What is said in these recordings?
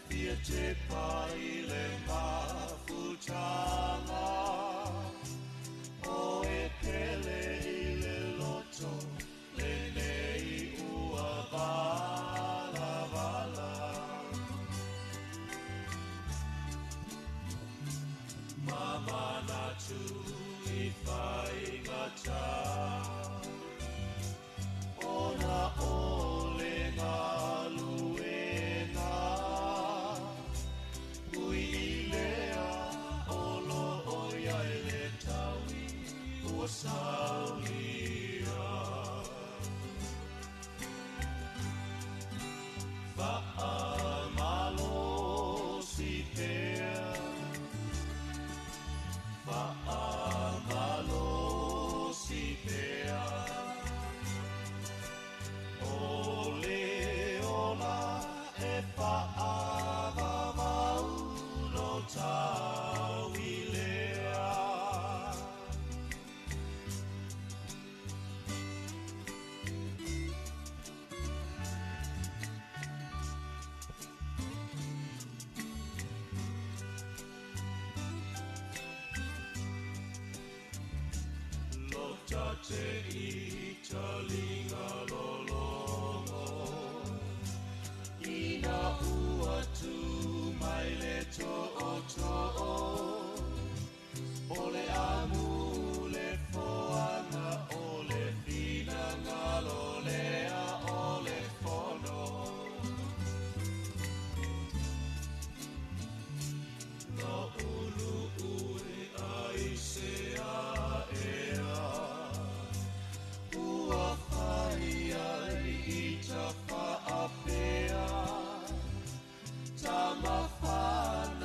Fia te pai le mafutanga o e pele i le loto le nei ua vala vala. Mamanatu i whaingata ona ole galuega ui i lea o lo o iai le taui ua saulia. Faamalosi pea, faamalosi pea, o le ola e faavavau lo taui lea. Lota te i talinga lologo ina ua tu mai le to'oto'o o le amu le foaga o le finagalo lea o le fono. Na ulu'u ai se aea ua fai ai i tafaapea tamafanau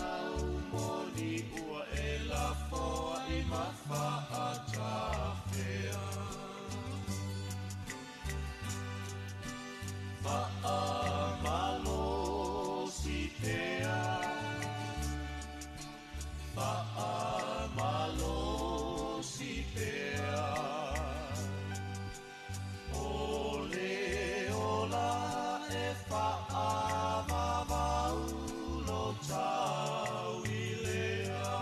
moni ua e lafoa i mafaatafea. Faamalosi pea, faamalosi pea, o le ola e faavavau lo taui lea.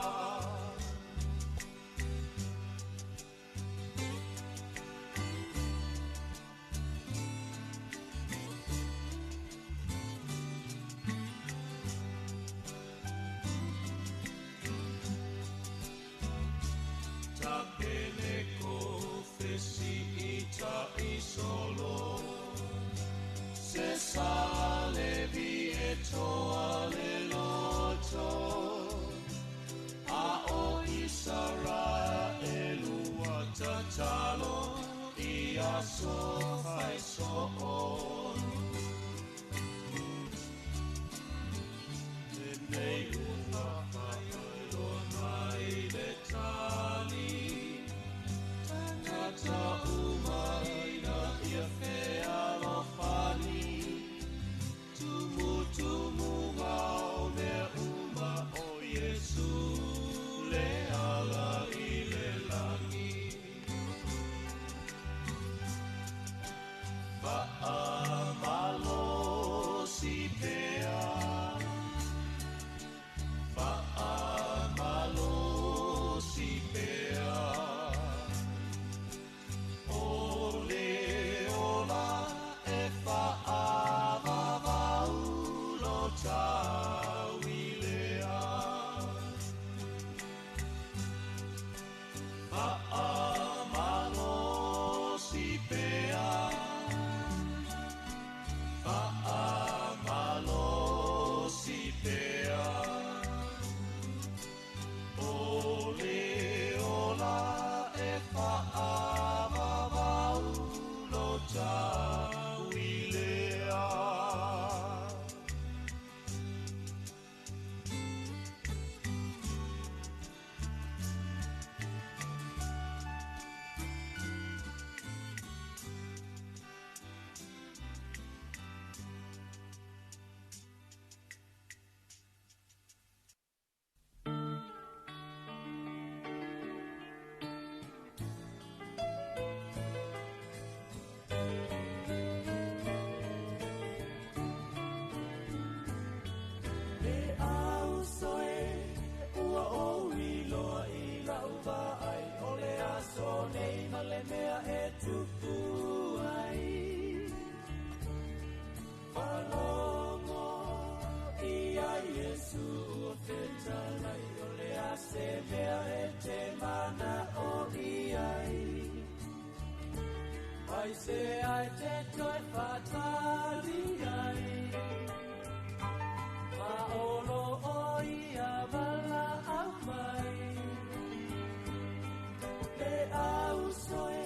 Ta pene ko fesi i ta isolo se sale vi e toa le loto a o Israelu ua tatalo i aso fai so'o. Lenei ua faailoa mai le tali tagata uma ina ia fealofani tumutumuga o mea uma o Iesu le ala i le lagi. ai te toe faatali ai A o lo o ia valaau mai Le ausoe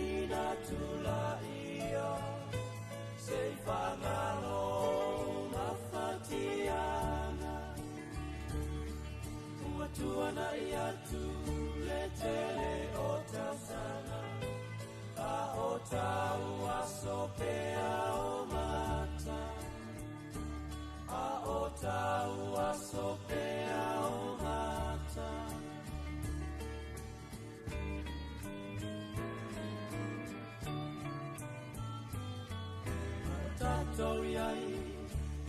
ina tulaia Se i fagalo mafatiaga Ua tuanai atu le tele o tausaga A o tau aso pea o mata A o tau aso pea o mata Tatou iai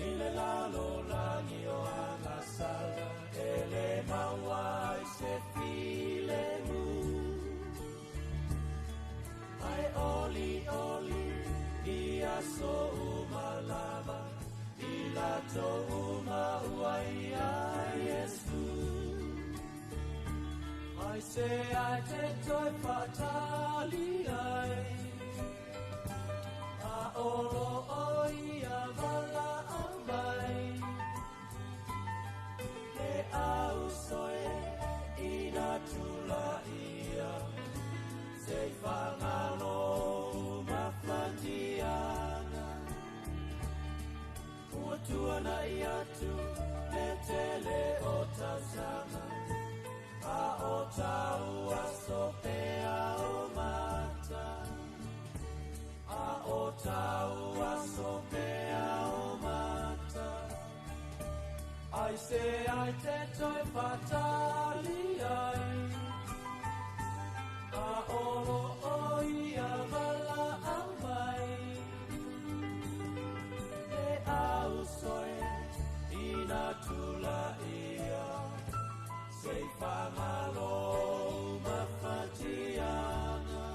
i le lalolagi o agasala E le maua ai se filemu Ae olioli i aso uma lava I latou uma ua ia Iesu Ai se ai te toe faatali ai A o lo o ia valaau mai Le ausoe ina tulaia Se i fagalo mafatiaga Ua tuanai atu le tele o tausaga A o tau aso pea o mata A o tau aso pea o mata Ai se ai te toe faatali ai A o lo o ia valaau mai Le ausoe ina tulaia Se i fagalo mafatiaga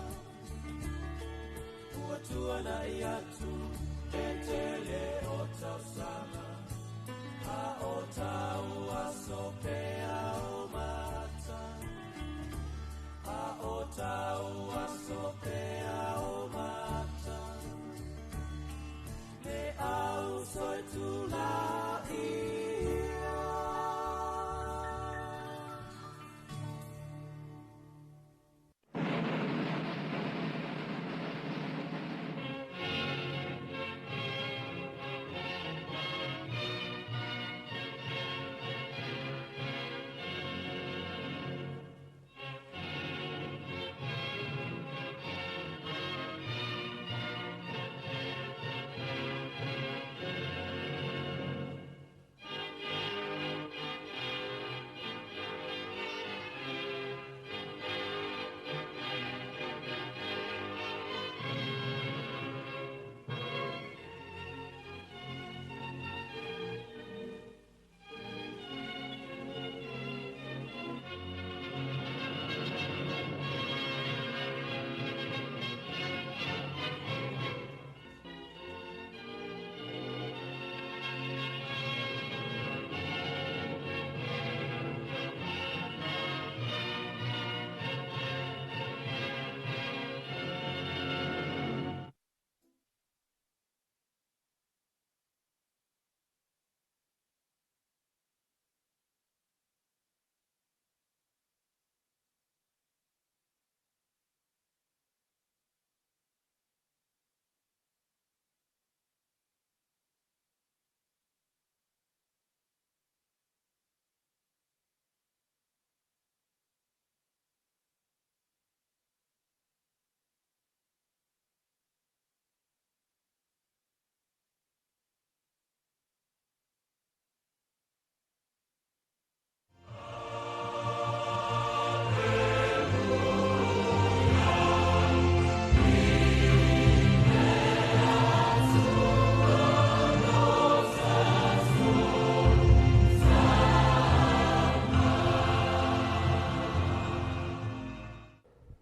Ua tuanai atu le tele o tausaga A o tau aso pea o mata A o tau aso pea o mata Le ausoe tulaia.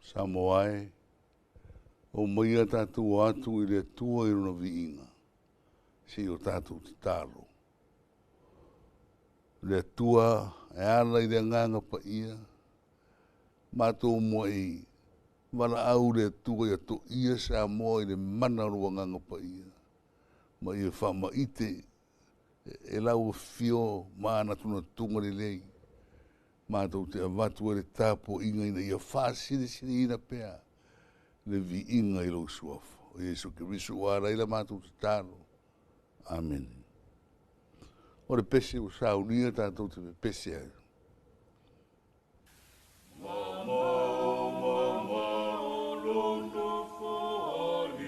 Samoa e, omaia tatou o atu i le Atua i Lona viiga, se i o tatou tatalo. Le Atua e ala i le Agaga Paia, matou muai Valaau le Atua ia toia Samoa i le mana o lou Agaga Paia, ma ia faamaite e lau afio ma anatunatuga lelei, matou te avatu ai le tapuaiga ina ia faasilisiliina pea le viiga i lou Suafa, o Iesu Keriso ua ala ai la matou tatalo. Amene. O le pese ua saunia tatou te pepese ai. Mamao, mamao lou Nofoalii,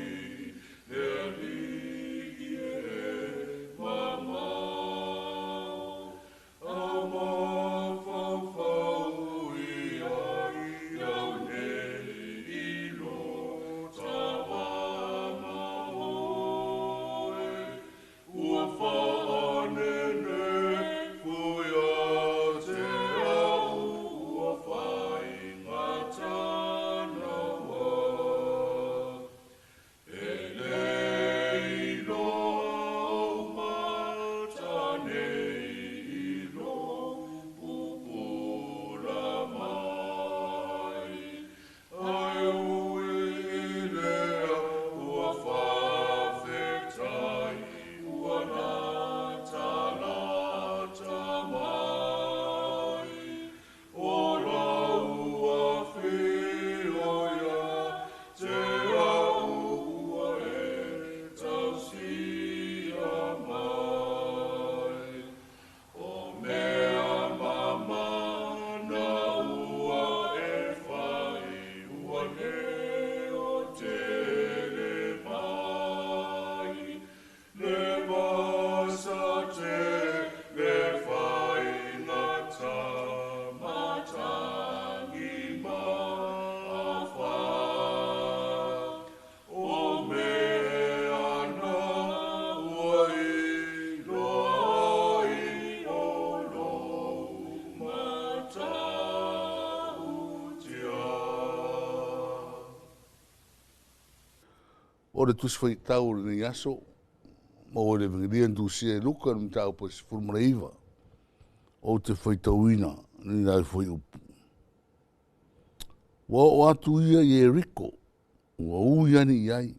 le Alii e, mamao. A mafaufau i ai au nei i lo tapaga oe, ua faanenefu ia te au, ua faigata naua. E le iloa ou mata nei i lou pupula mai, ae ui i lea ua faafetai ua latalata mai. O lau afio ia te au ua e tausia mai. O mea mamana ua e fai, ua leotele mai. Le masa tele faigata, matagi ma afa. O mea na ua iloa ai o lou matautia. O le Tusi Faitau o lenei aso, maua i le Evegelia na tusia e Luka i le mataupu e 19, ou te faitauina lenei lai fuaiupu. Ua oo atu ia i Ieriko, ua ui ane i ai.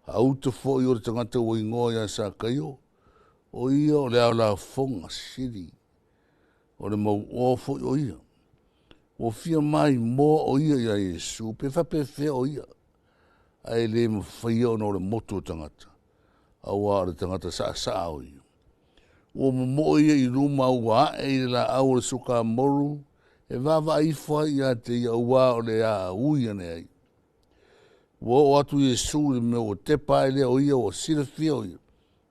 Auta foi o le tagata ua igoa ia Sakaio, o ia o le ao lafoga sili, o le mauoa foi o ia. Ua fia maimoa o ia ia Iesu, pe faapefea o ia, ae le mafaia ona o le motu o tagata, auā o le tagata sa'asa'a o ia. Ua momo'o ia i luma ua a'e i le la'au o le sukamoru, e vaavaai ifo ai ia te ia auā o le a ui ane ai. Ua oo atu Iesu i le mea ua tepa ae lea o ia ua silafia o ia,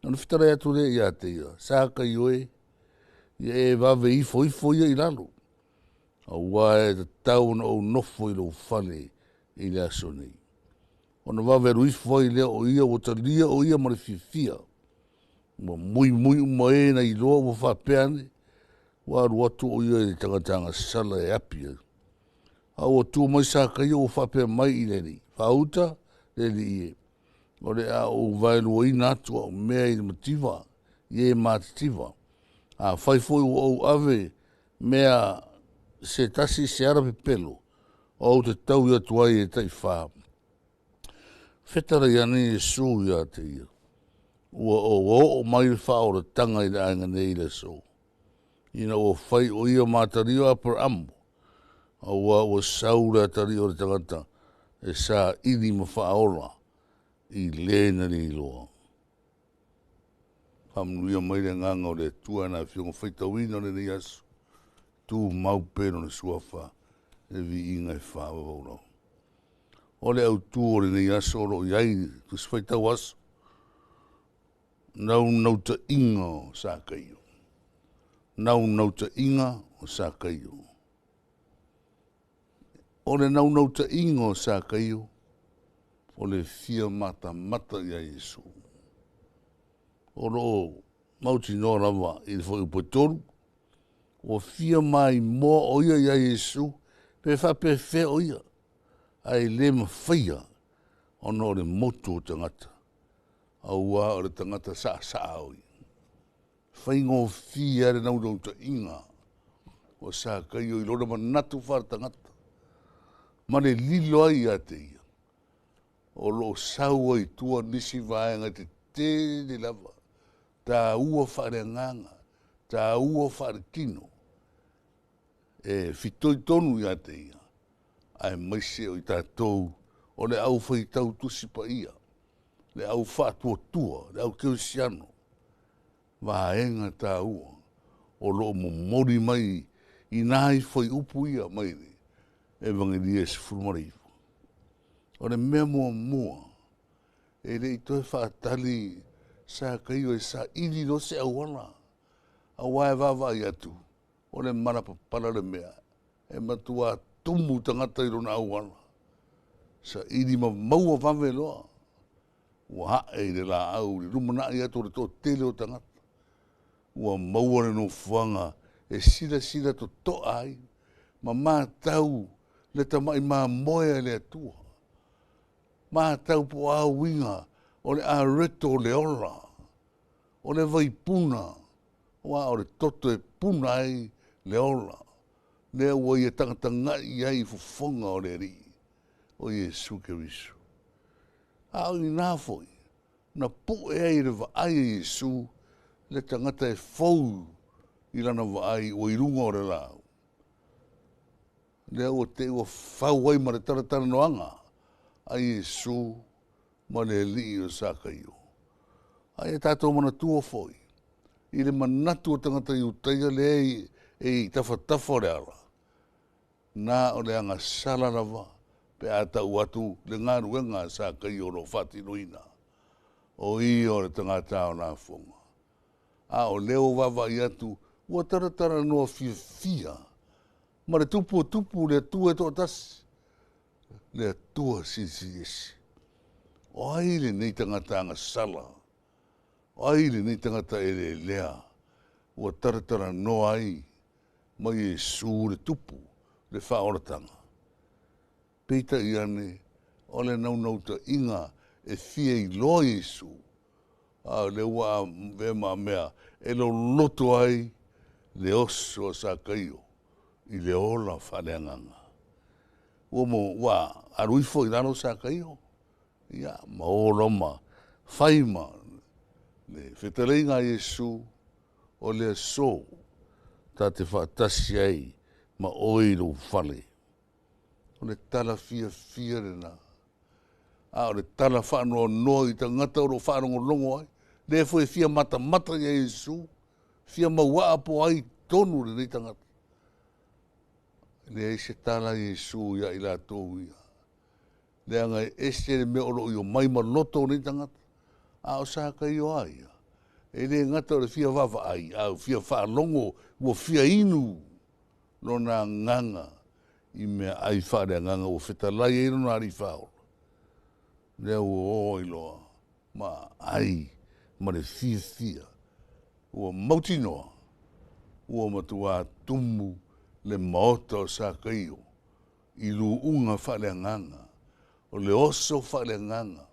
ona fetalai atu lea ia te ia, Sakaio e, ia e vave ifoifo ia i lalo, auā e tatau ona ou nofo i lou fale i le aso nei. Ona vave alu ifo ai lea o ia ua talia o ia ma le fiafia. Ua muimui uma e na iloa ua faapea ane, ua alu atu o ia i le tagata agasala e api ai. A ua tu mai Sakaio ua faapea mai i le Alii, “Faauta le Alii e, o le a ou vaeluaina atu au mea i le mativa, i e matitiva. Afai foi ua ou ave mea se tasi se ala pepelo, ou te taui atu ai e taifa.” Fetalai ane Iesu ia te ia, “Ua oo mai le faaolataga i le aiga nei i le aso, ina ua fai o ia ma atalii o Aperaamo, auā ua sau le Atalii o le tagata e saili ma faaola i le na le iloa.” Faamanuia mai le Agaga o le Atua i ana Afioga faitauina o lenei aso, tumau pea i Lona Suafa le viiga e faavavau lava. O le autū o lenei aso o loo i ai i le Tusi Faitau Aso, naunautaiga o Sakaio. Naunautaiga o Sakaio. O le naunautaiga o Sakaio, o le fia matamata ia Iesu. O loo mautinoa lava i le fuaiupu e 3, ua fia maimoa o ia ia Iesu, pe faapefea o ia, ae le mafaia ona o le motu o tagata, auā o le tagata sa'asa'a o ia. Faigofie lava le naunautaiga o Sakaio i lona manatu faaletagata. ma le lilo ai ia te ia, o loo sau ai i tua nisi vaega tetele lava, taua faaleagaga, taua faaletino, e fitoitonu ia te ia, aemaise o i tatou o le aufaitau Tusi Paia, le au faatuatua, le au kerisiano, vaega taua o loo momoli mai i nai fuaiupu ia mai le Evagelia e 19. O le mea muamua, e le i toe faatali Sakaio e saili loa se auala, auā e vaavaai atu, o le malapapala le mea, e matuā tumu tagata i lona auala, saili ma maua vave loa. Ua ae i le laau i le lumanai atu o le toatele o tagata, ua maua le nofoaga e silasila totoa ai ma matau le tamai mamoe a le Atua, matau po o a uiga o le areto o le ola, o le vaipuna, aua o le toto e puna ai le ola, lea ua ia tagatagai i ai i fofoga o le Alii o Iesu Keriso. A o ina foi na pue ai e le vaai a Iesu le tagata e fou i lana vaai ua i luga o le laau, lea ua te i ua fau ai ma le talatalanoaga a Iesu ma le alii o Sakaio. A ia tatou manatua foi i le manatu o tagata Iutaia lea e i tafatafa o le ala, na o le agasala lava pe a tau atu le galuega a Sakaio o lo o faatinoina, o ia o le tagata ao lafoga. A o lea ua vaavaai atu ua talatalanoa fiafia ma le Tupu o Tupu, le Atua e toatasi, le Atua Silisili Ese. O ai lenei tagata agasala? O ai lenei tagata eleelea ua talatalanoa ai ma Iesu le Tupu, le faaolataga? Peitai ane, o le naunautaiga e fia iloa Iesu, a o lea ua avea ma mea e loloto ai le oso a Sakaio i le ola faaleagaga. Ua mo ua alu ifo i lalo Sakaio, ia ma o loa ma fai ma le fetalaiga a Iesu, o le aso ta te faatasi ai ma oe i lou fale. O le tala fiafia lena, a o le tala faanoanoa i tagata o lo o faalogologo ai, lea foi e fia matamata ia Iesu, fia mauaa po o ai tonu lenei tagata. E leai se tala a Iesu ia i latou ia, leaga e ese le mea o lo o i omai ma loto o nei tagata. A o Sakaio a ia, e le gata o le fia vaavaai, a ua fia faalogo, ua fia inu lona agaga i meaai faaleagaga ua fetalai ai lona Alii Faaola, lea ua o ai loa ma ai ma le fiafia, ua mautinoa ua matuā tumu le maota o Sakaio i luuga faaleagaga, o le oso faaleagaga,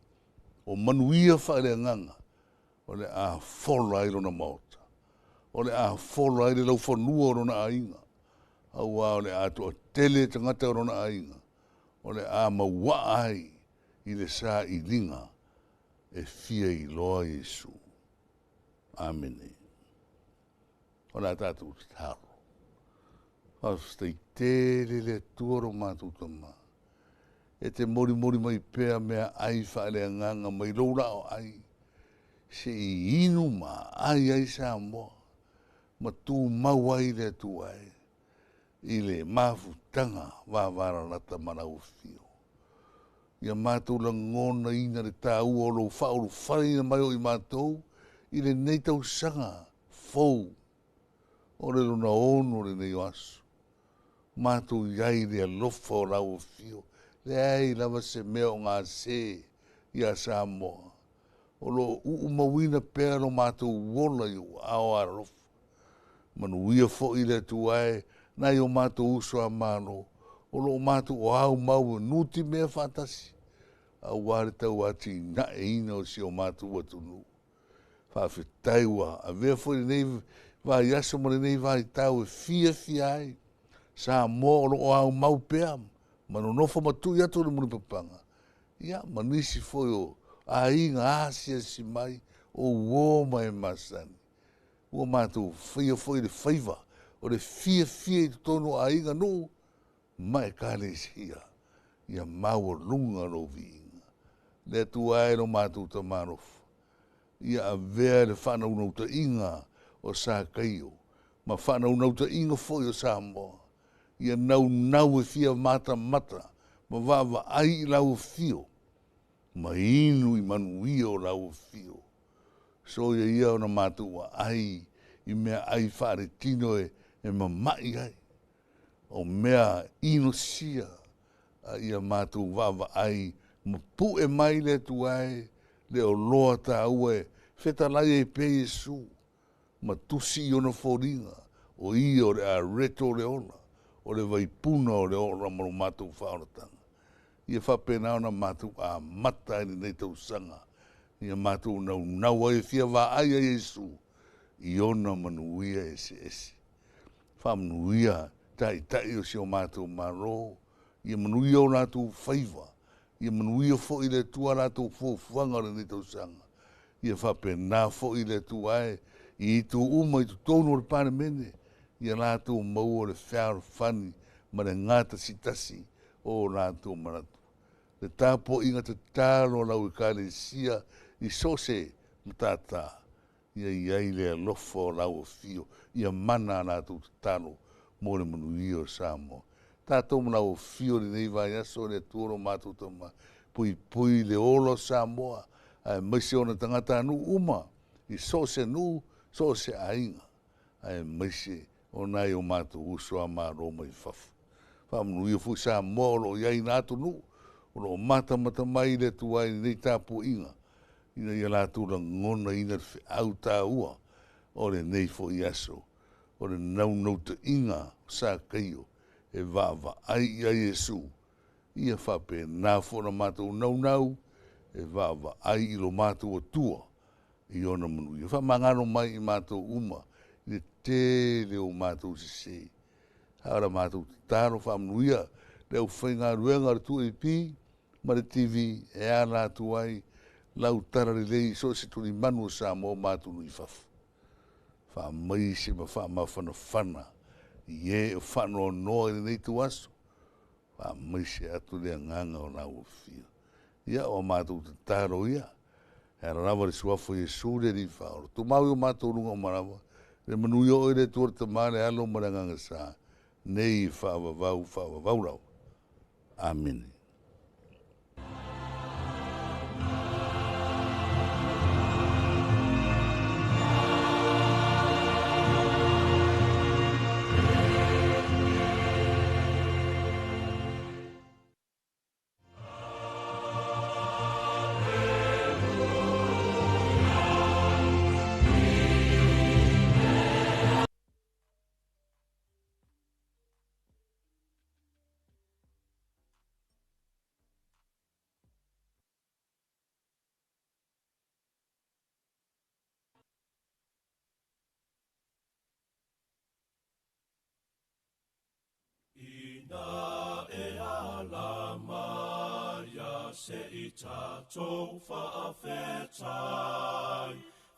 o manuia faaleagaga, o le a fola ai lona maota, o le a fola ai le laufanua o lona aiga, auā o le a toatele tagata o lona aiga, o le a mauaa ai i le sailiga e fia iloa Iesu. Amene. O le a tatou tatalo. Faafetai tele le Atua lo matou Tamā, e te molimoli mai pea meaai faaleagaga mai lou laoai, se i inu ma aai ai Samoa, ma tumau ai le Atua e i le mafutaga vavalalata ma lau Afio. Ia matou lagonaina le taua o lou faaulufaleina mai o i matou i lenei tausaga fou, o le lona 6 lenei o aso. Matou i ai i le alofa o lau Afio, leai lava se mea o gase ia Samoa, o lo o uumauina pea lo matou ola i ou aao alofa. Manuia foi le Atua e nai o matou uso a Malo, o lo o matou aumau e nutimea faatasi, auā le tauatinaeina o si o matou atunuu. Faafetai ua avea foi lenei vaiaso ma lenei vaitau e fiafia ai Samoa o lo o aumau pea. Ma nonofo ma tui atu le mulipapaga, ia, ma nisi foi o aiga asiasi mai, o uō ma e masani. Ua matou faia foi le faiva o le fiafia i totonu o aiga, nuu ma ekalesia, ia maualuga lou viiga. Le Atua e lo matou Tama alofa, ia avea le faanaunautaiga o Sakaio ma faanaunautaiga foi o Samoa, ia naunau e fia matamata ma vaavaai i lau afio, ma inu i manuia o lau afio. Soia ia ona matou aai i meaai faaletino e mama'i ai, o mea inosia, a ia matou vaavaai ma pu'e mai le Atua e le oloa taua e fetalai ai pea Iesu ma tusi i ona foliga, o Ia o le areto o le ola, o le vaipuna o le ola ma lo matou faaolataga. Ia faapena ona matou amata ai lenei tausaga, ia matou naunau ai e fia vaai ia Iesu i ona manuia eseese. Faamanuia Taitai o si o matou Malo, ia manuia o latou faiva, ia manuia foi le Atua a latou fuafuaga o lenei tausaga. Ia faapena foi le Atua e i itu uma i totonu o le Palemene, ia latou maua le fealofani ma le gatasitasi o latou manatu. Le tapuaiga tatalo a lau Ekalesia i so o se matata, ia i ai le alofa o lau afio, ia mana a latou tatalo mo le manuia o Samoa. Tatou ma lau afio i lenei vaiaso, le Atua lo matou Tama, puipui le ola o Samoa, aemaise ona tagatanuu uma i so o se nuu, so o se aiga, aemaise o nai o matou uso a Malo mai fafo. Faamanuia foi Samoa o lo o i ai i na atunuu, o lo o matamata mai le Atua i lenei tapuaiga, ina ia latou lagonaina le feau taua o lenei foi aso, o le naunautaiga o Sakaio e vaavaai ia Iesu, ia faapena foi ona matou naunau e vaavaai i lo matou Atua i ona manuia. Faamagalo mai i matou uma i le tele o matou sesē. A o la matou tatalo, faamanuia le aufaigaluega a le 2AP ma le TV e ala atu ai lau talalelei i so o se tulimanu o Samoa ma atunuu i fafo. Faamaise ma faamafanafana i e o faanoanoa i lenei ituaso, faamaise atu le agaga o lau afio. Ia, o a matou tatalo ia, e ala lava i le suafa o Iesu le Alii Faaola. Tumau i o matou luga uma lava, le manuia o oe le Atua le Tama, le Alo ma le Agaga Sa, nei faavavau faavavau lava. Amene. Ina e ala mai a se i tatou faafetai,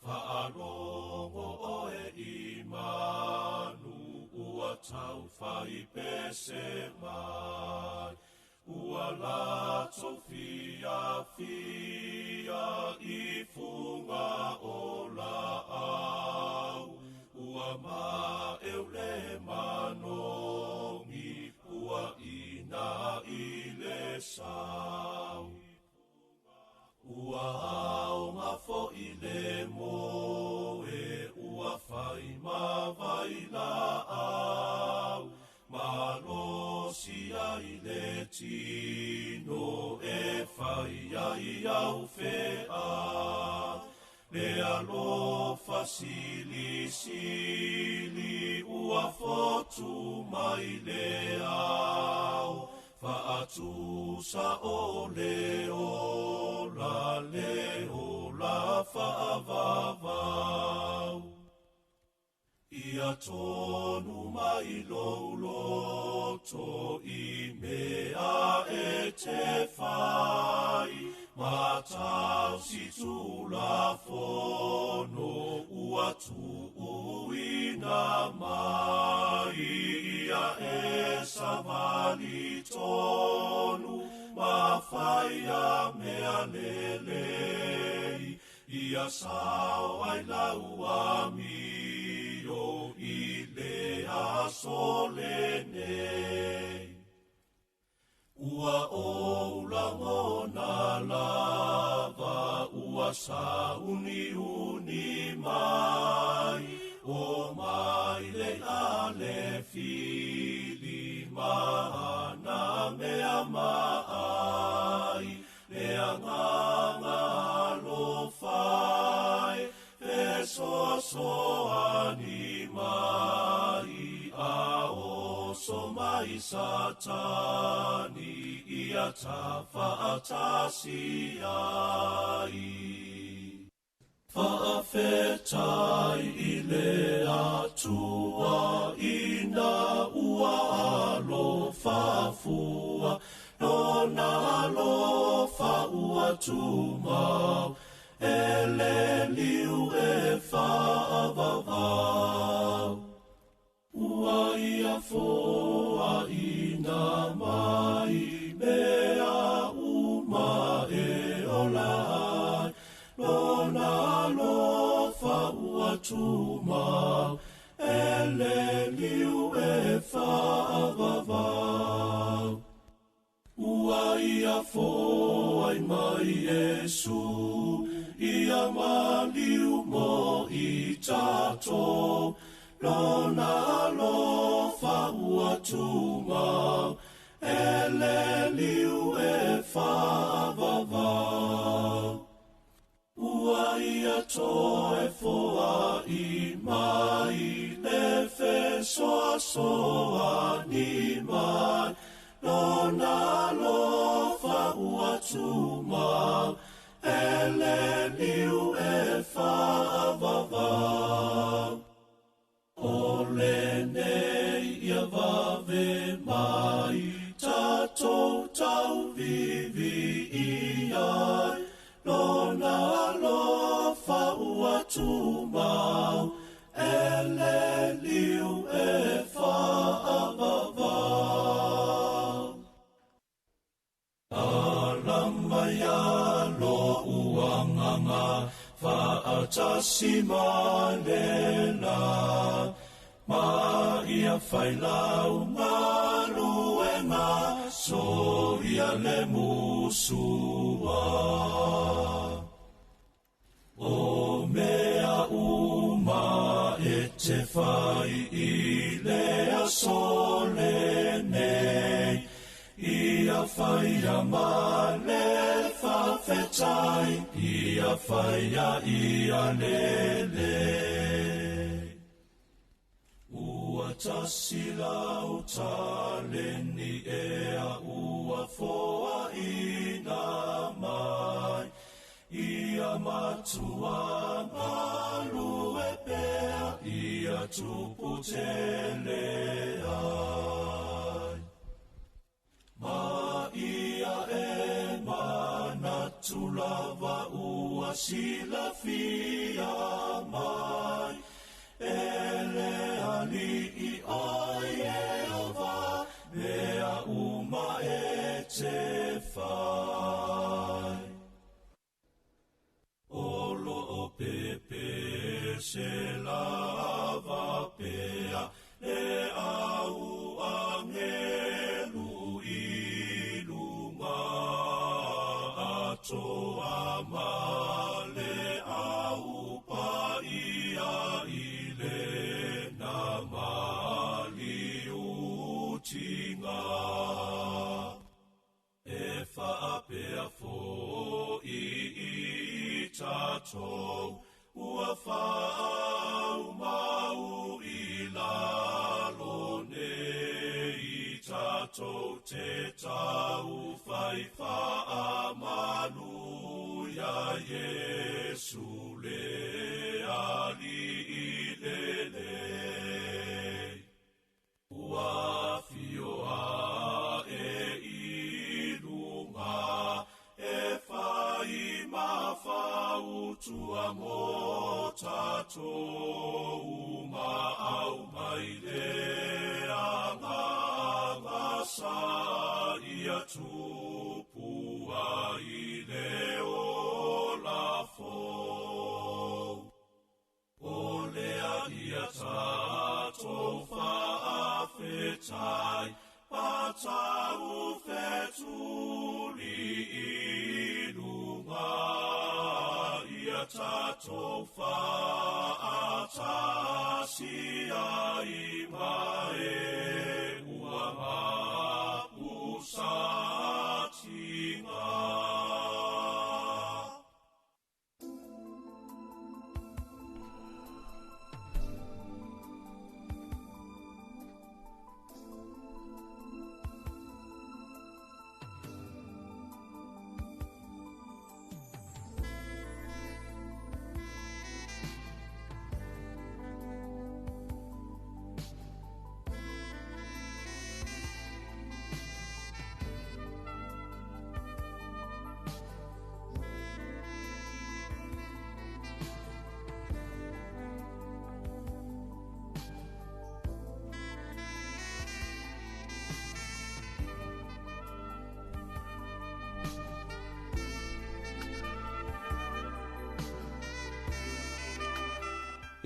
faalogo oe i manu ua taufai pese mai. Ua latou fiafia i fuga o laau, ua maeu le manogi, ua ina i le sau. Ua aoga foi le moe, ua fai ma vailaau, malosi ai le tino e fai ai au feau. Le alofa silisili ua fotu mai le ao, faatusa o le ola, le ola faavavau. Ia tonu mai lou loto i mea e te fai, ma tausi tulafono ua tuuina mai. Ia e savali tonu ma fai ia mea lelei, ia sao ai lau amio i le aso lenei. Ua ou lagona lava, ua sauniuni mai, o mai le ale fili ma na mea maai, le agaga alofai, fesoasoani mai, a oso mai Satani, ia tafaatasi ai. Faafetai i le Atua ina ua alofa fua, lona alofa ua tumau, e le liu e faavavau. Ua ia foaina mai mea uma e ola ai, lona alofa ua tumau, e le liu e faavavau. Ua ia foai mai Iesu, ia maliu mo i tatou, lona alofa ua tumau, e le liu e faavavau. Ua ia toe foai mai le fesoasoani mai, lona alofa ua tumau, e le liu e faavavau. O lenei ia vave mai, tatou tauvivi ai, lona alofa ua tumau, e le liu e faavavau. Alama ia lo uanganga, faatasi ma le la, ma ia whailau ngaluenga, so ia le musua. O mea uma e te whai i le aso lenei, ia whaia ma le whawhetai, ia whaia ia lele. Ua tasi lau taleni ea ua foaina mai, ia matua ngalue pea, ia tupu tele ai. Ma ia e manatu lava ua silafia mai, e le alii o Iehova, mea uma e te whai. O lo o pepe se lava pea, le au angelu i lunga, atoa ma le au paia i le na maliutinga. E whaapea fo i i tatou, ua whaau mau tai Pa tau fetuli i lunga Ia tatou faatasi ai ma e ua mapusa tiga.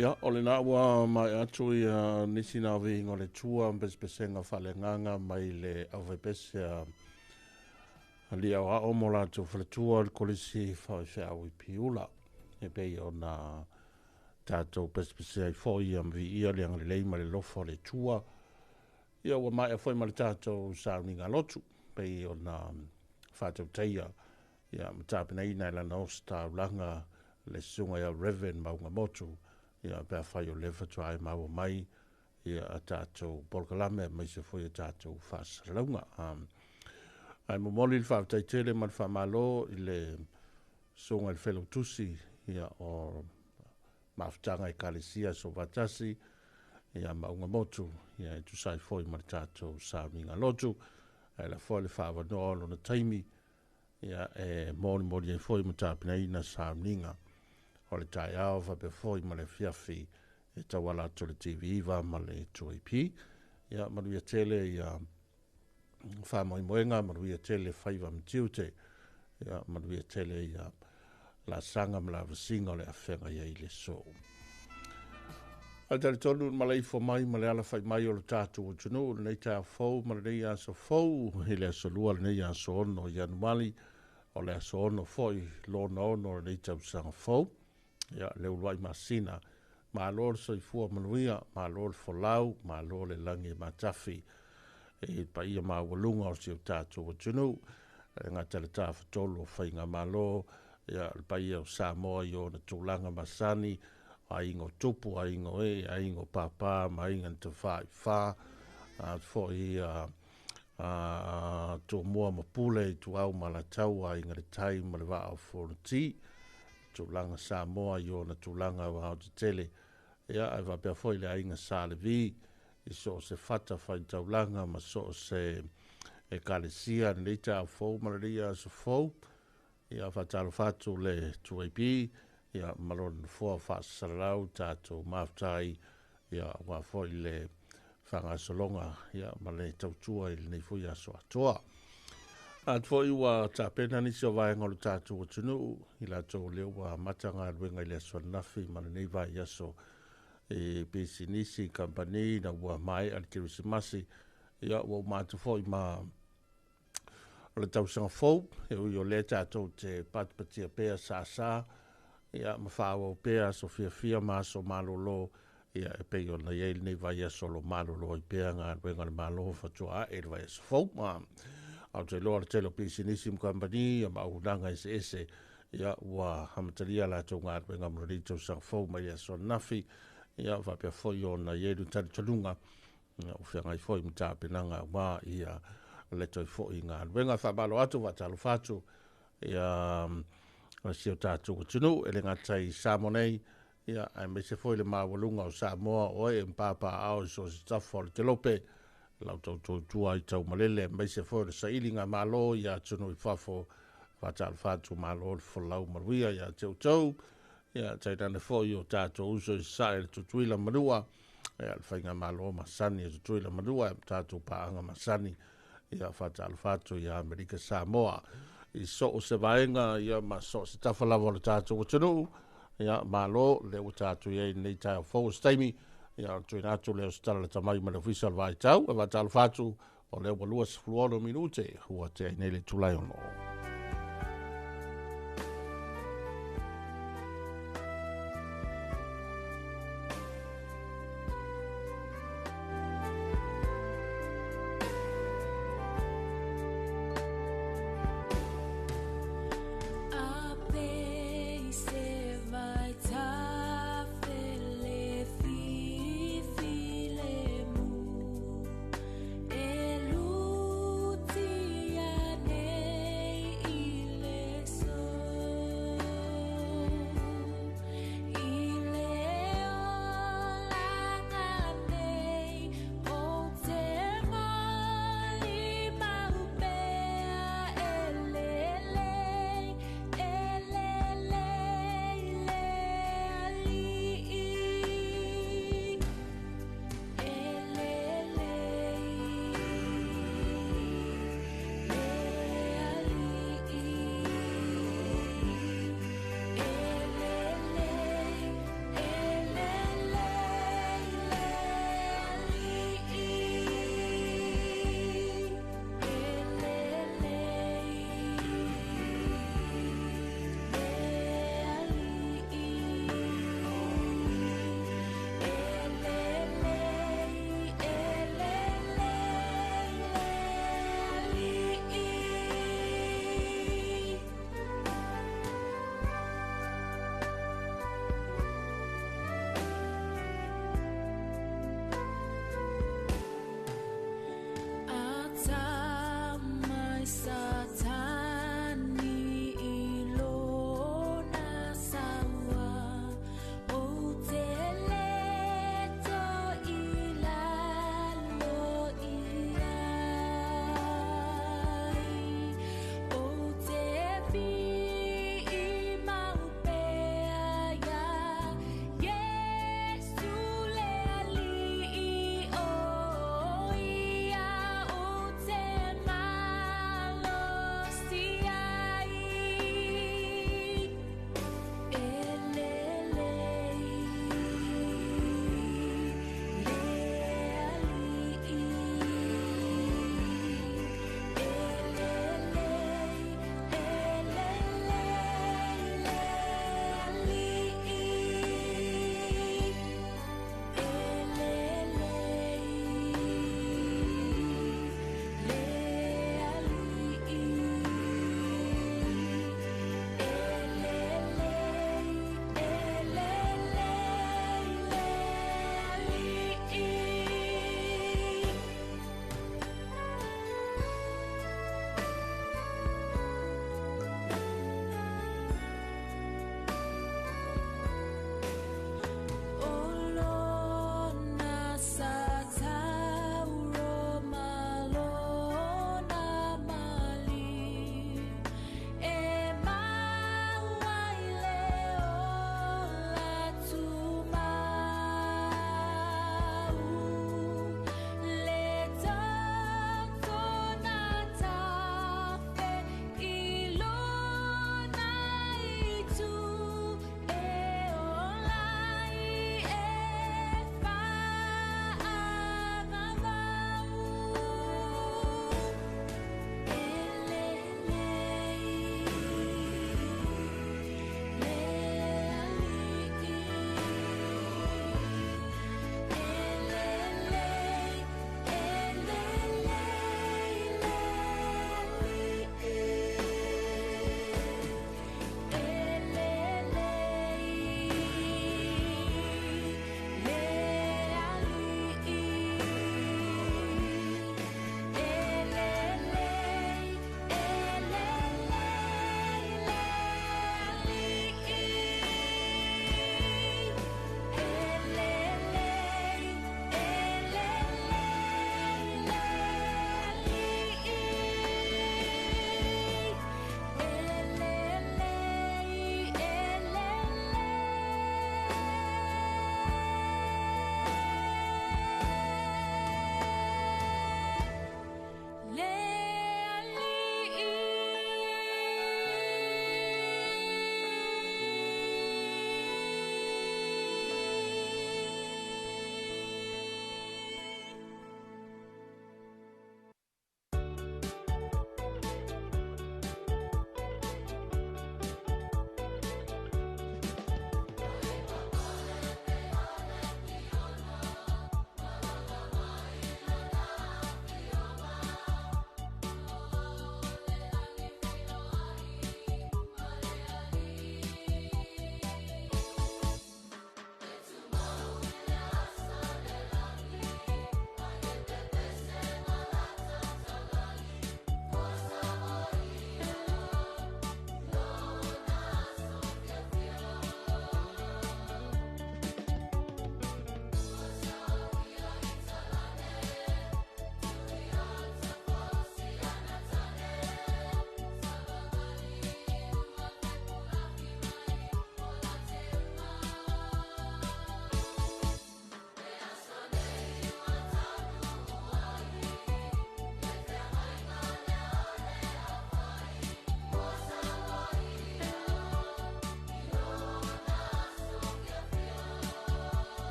Ia, o lena ua maea atu ia nisi na viiga o le Atua ma pesepesega faaleagaga mai le aufaipese a alii aoao ma o latou faletua o le Kolisi Faifeau i Piula, e pei ona tatou pesepesea ai foi ma viia le agalelei ma le alofa o le Atua. Ia, ua maea foi ma le tatou sauniga lotu, pei ona faatautaia ia ma tapenaina e lana ositaulaga le susuga ia Reverend Maugamotu, ia pe afai o lea faatoa e maua mai ia a tatou polokalame aemaise foi a tatou faasalalauga. Ae momoli le faafetai tele ma le faamalo i le susuga i le Failautusi ia o Mafutaga Ekalesia Soofaatasi ia Maugamotu ia e tusa ai foi ma le tatou sauniga lotu, ae la foi le faaavanoa o lona taimi ia e molimoli ai foi ma tapenaina sauniga o le taeao faapea foi ma le afiafi e tauala atu le TV9 ma le 2AP. Ia manuia tele ia faamoemoega, manuia tele faiva ma tiute, ia manuia tele ia laasaga ma lavasiga o le afega i ai le aso. Ae talitonu le malaifua mai ma le alafai mai o le tatou atunuu i lenei taeao fou ma lenei aso fou i le aso Lua lenei aso 6 o Ianuari, o le aso 6 foi lona 6 o lenei tausaga fou. Ia, le uluai masina, malo le soifua manuia, malo le folau, malo le lagi e matafi i le paia maualuga o si o tatou atunuu, e gata le tafatolu o faigamalo, ia le paia o Samoa i ona tulaga masani, aiga o tupu, aiga o ee, aiga o pāpā ma aiga na tafaifa, foi Tumua ma Pule, Ituau ma Alataua, aiga le tai ma le vaa o Fonoti, tulaga Samoa i ona tulaga aoaotetele, ia ae faapea foi le aiga Sa Levi i so o se fata faitaulaga ma so o se ekalesia lenei taeao fou ma lenei aso fou. Ia faatalofa atu le 2AP ia ma lona nofoa faasalalau tatou mafutaai ia aua foi le faagasologa ia ma le tautua i lenei foi aso atoa. Atu foi ua tapena nisi o vaega o le tatou atunuu i latou lea ua amata galuega i le aso ananafi ma lenei vaiaso i pisinisi, kamupani na ua maea le Kerisimasi, ia ua uma atu foi ma o le tausaga fou, e ui o lea tatou te patipatia pea sasa ia ma faaauau pea aso fiafia ma aso malolo, ia e pei ona i ai lenei vaiaso o lo o malolo ai pea galuega a le Malo faatoa ae i le vaiaso fou. Ou te iloa le tele o pisinisi ma kamupani ma auaunaga eseese ia ua amatalia latou galuega mo lenei tausaga fou mai le aso ananafi, ia faapea foi ona i ai le talitonuga ia ua feagai foi ma tapenaga aua ia le toe foi i galuega. Faamalo atu, faatalofa atu ia si o tatou atunuu e le gata i Samoa nei, ia aemaise foi le maualuga o Samoa o ee ma papaaao i so o se tafa o le kelope, lau tautuatua i taumalele, aemaise foi o le sailiga malo i atunuu i fafo. Faatalofa atu, malo le folau manuia ia te outou, ia tainane foi o tatou uso i Sasae le Tutuila Manua, ia le faigamalo masani e Tutuila Manua, tatou paaga masani, ia faatalofa atu ia Amerika Samoa i so o se vaega ia ma so o se tafa lava o le tatou atunuu. Ia malo lea ua tatou i ai i lenei taeao fou o se taimi Ia, o le tuuina atu lea o se tala lata mai ma le Ofisa o le Vaitau, e faatalofa atu, o lea ua 26 minute ua tea ai nei le itula e 6. E lutia nei.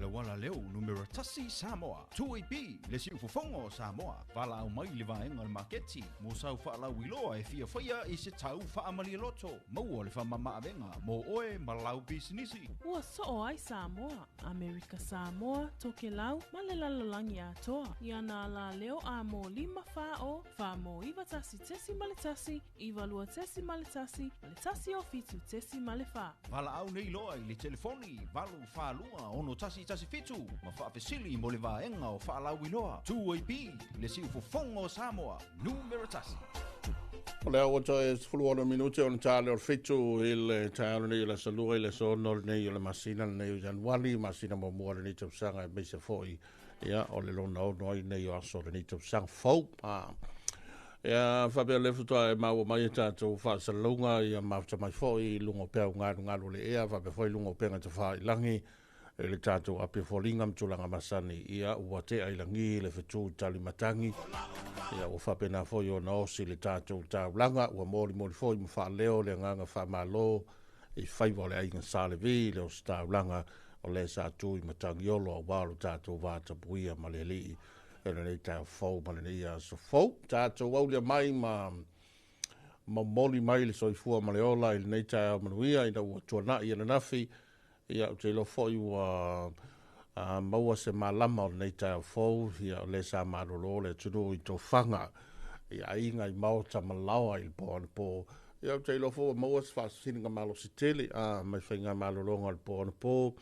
Le wala leo numero tasi Samoa. 2AB le siufofoga o Samoa. Valaau mai le vaega o le maketi mo sau faalauiloa e fiafaia i se tau faamalialoto. Maua le faamamaavega mo oe ma lau pisinisi. Ua soo ai Samoa, Amerika Samoa, Tokelau ma le lalolagi atoa. Ia nā la leo a mō 5 4 o 4 mō 9 1.1 9 2.1 ma le 1 o 7.4. Valaau nei loa i le telefoni 8 4 2 6 1 1 7 ma faafesili mo le vaega o faalauiloa. 2AB le siufofoga o Samoa, numero tasi. O lea ua toe 16 minute o le tale o le 7 i le taeao lenei o le aso Lua i le aso 6 lenei o le masina lenei o Ianuari, masina muamua lenei tausaga aemaise foi ia o le lona ono ai nei o aso lenei tausaga fou. Ia faapea le faatoa e maua mai e tatou faasalalauga ia mafuta mai foi i luga o peau galugalu o le ea faapea foi i luga o pega tafāilagi e le tatou api foliga ma tulaga masani ia ua tea i lagi le fetu talimatagi ia ua faapena foi ona osi le tatou taulaga ua molimoli foi ma faaleo le agaga faamalo i faiva o le aiga Sa Levi le ositaulaga o le sa tu i Matagiolo aua lo tatou vatapuia ma le Alii i lenei taeao fou ma lenei aso fou. Tatou aulia mai ma momoli mai le soifua ma le ola i lenei taeao manuia ina ua tuanai ananafi. Ia, ou te iloa foi ua maua se malama o lenei taeao fou. Ia, o lea sa malolo le atunuu i tofaga i aiga i maota ma laoa i le po anapo. Ia, ou te iloa foi ua maua se faasiliga malosi tele mai faiga malologa o le po anapo,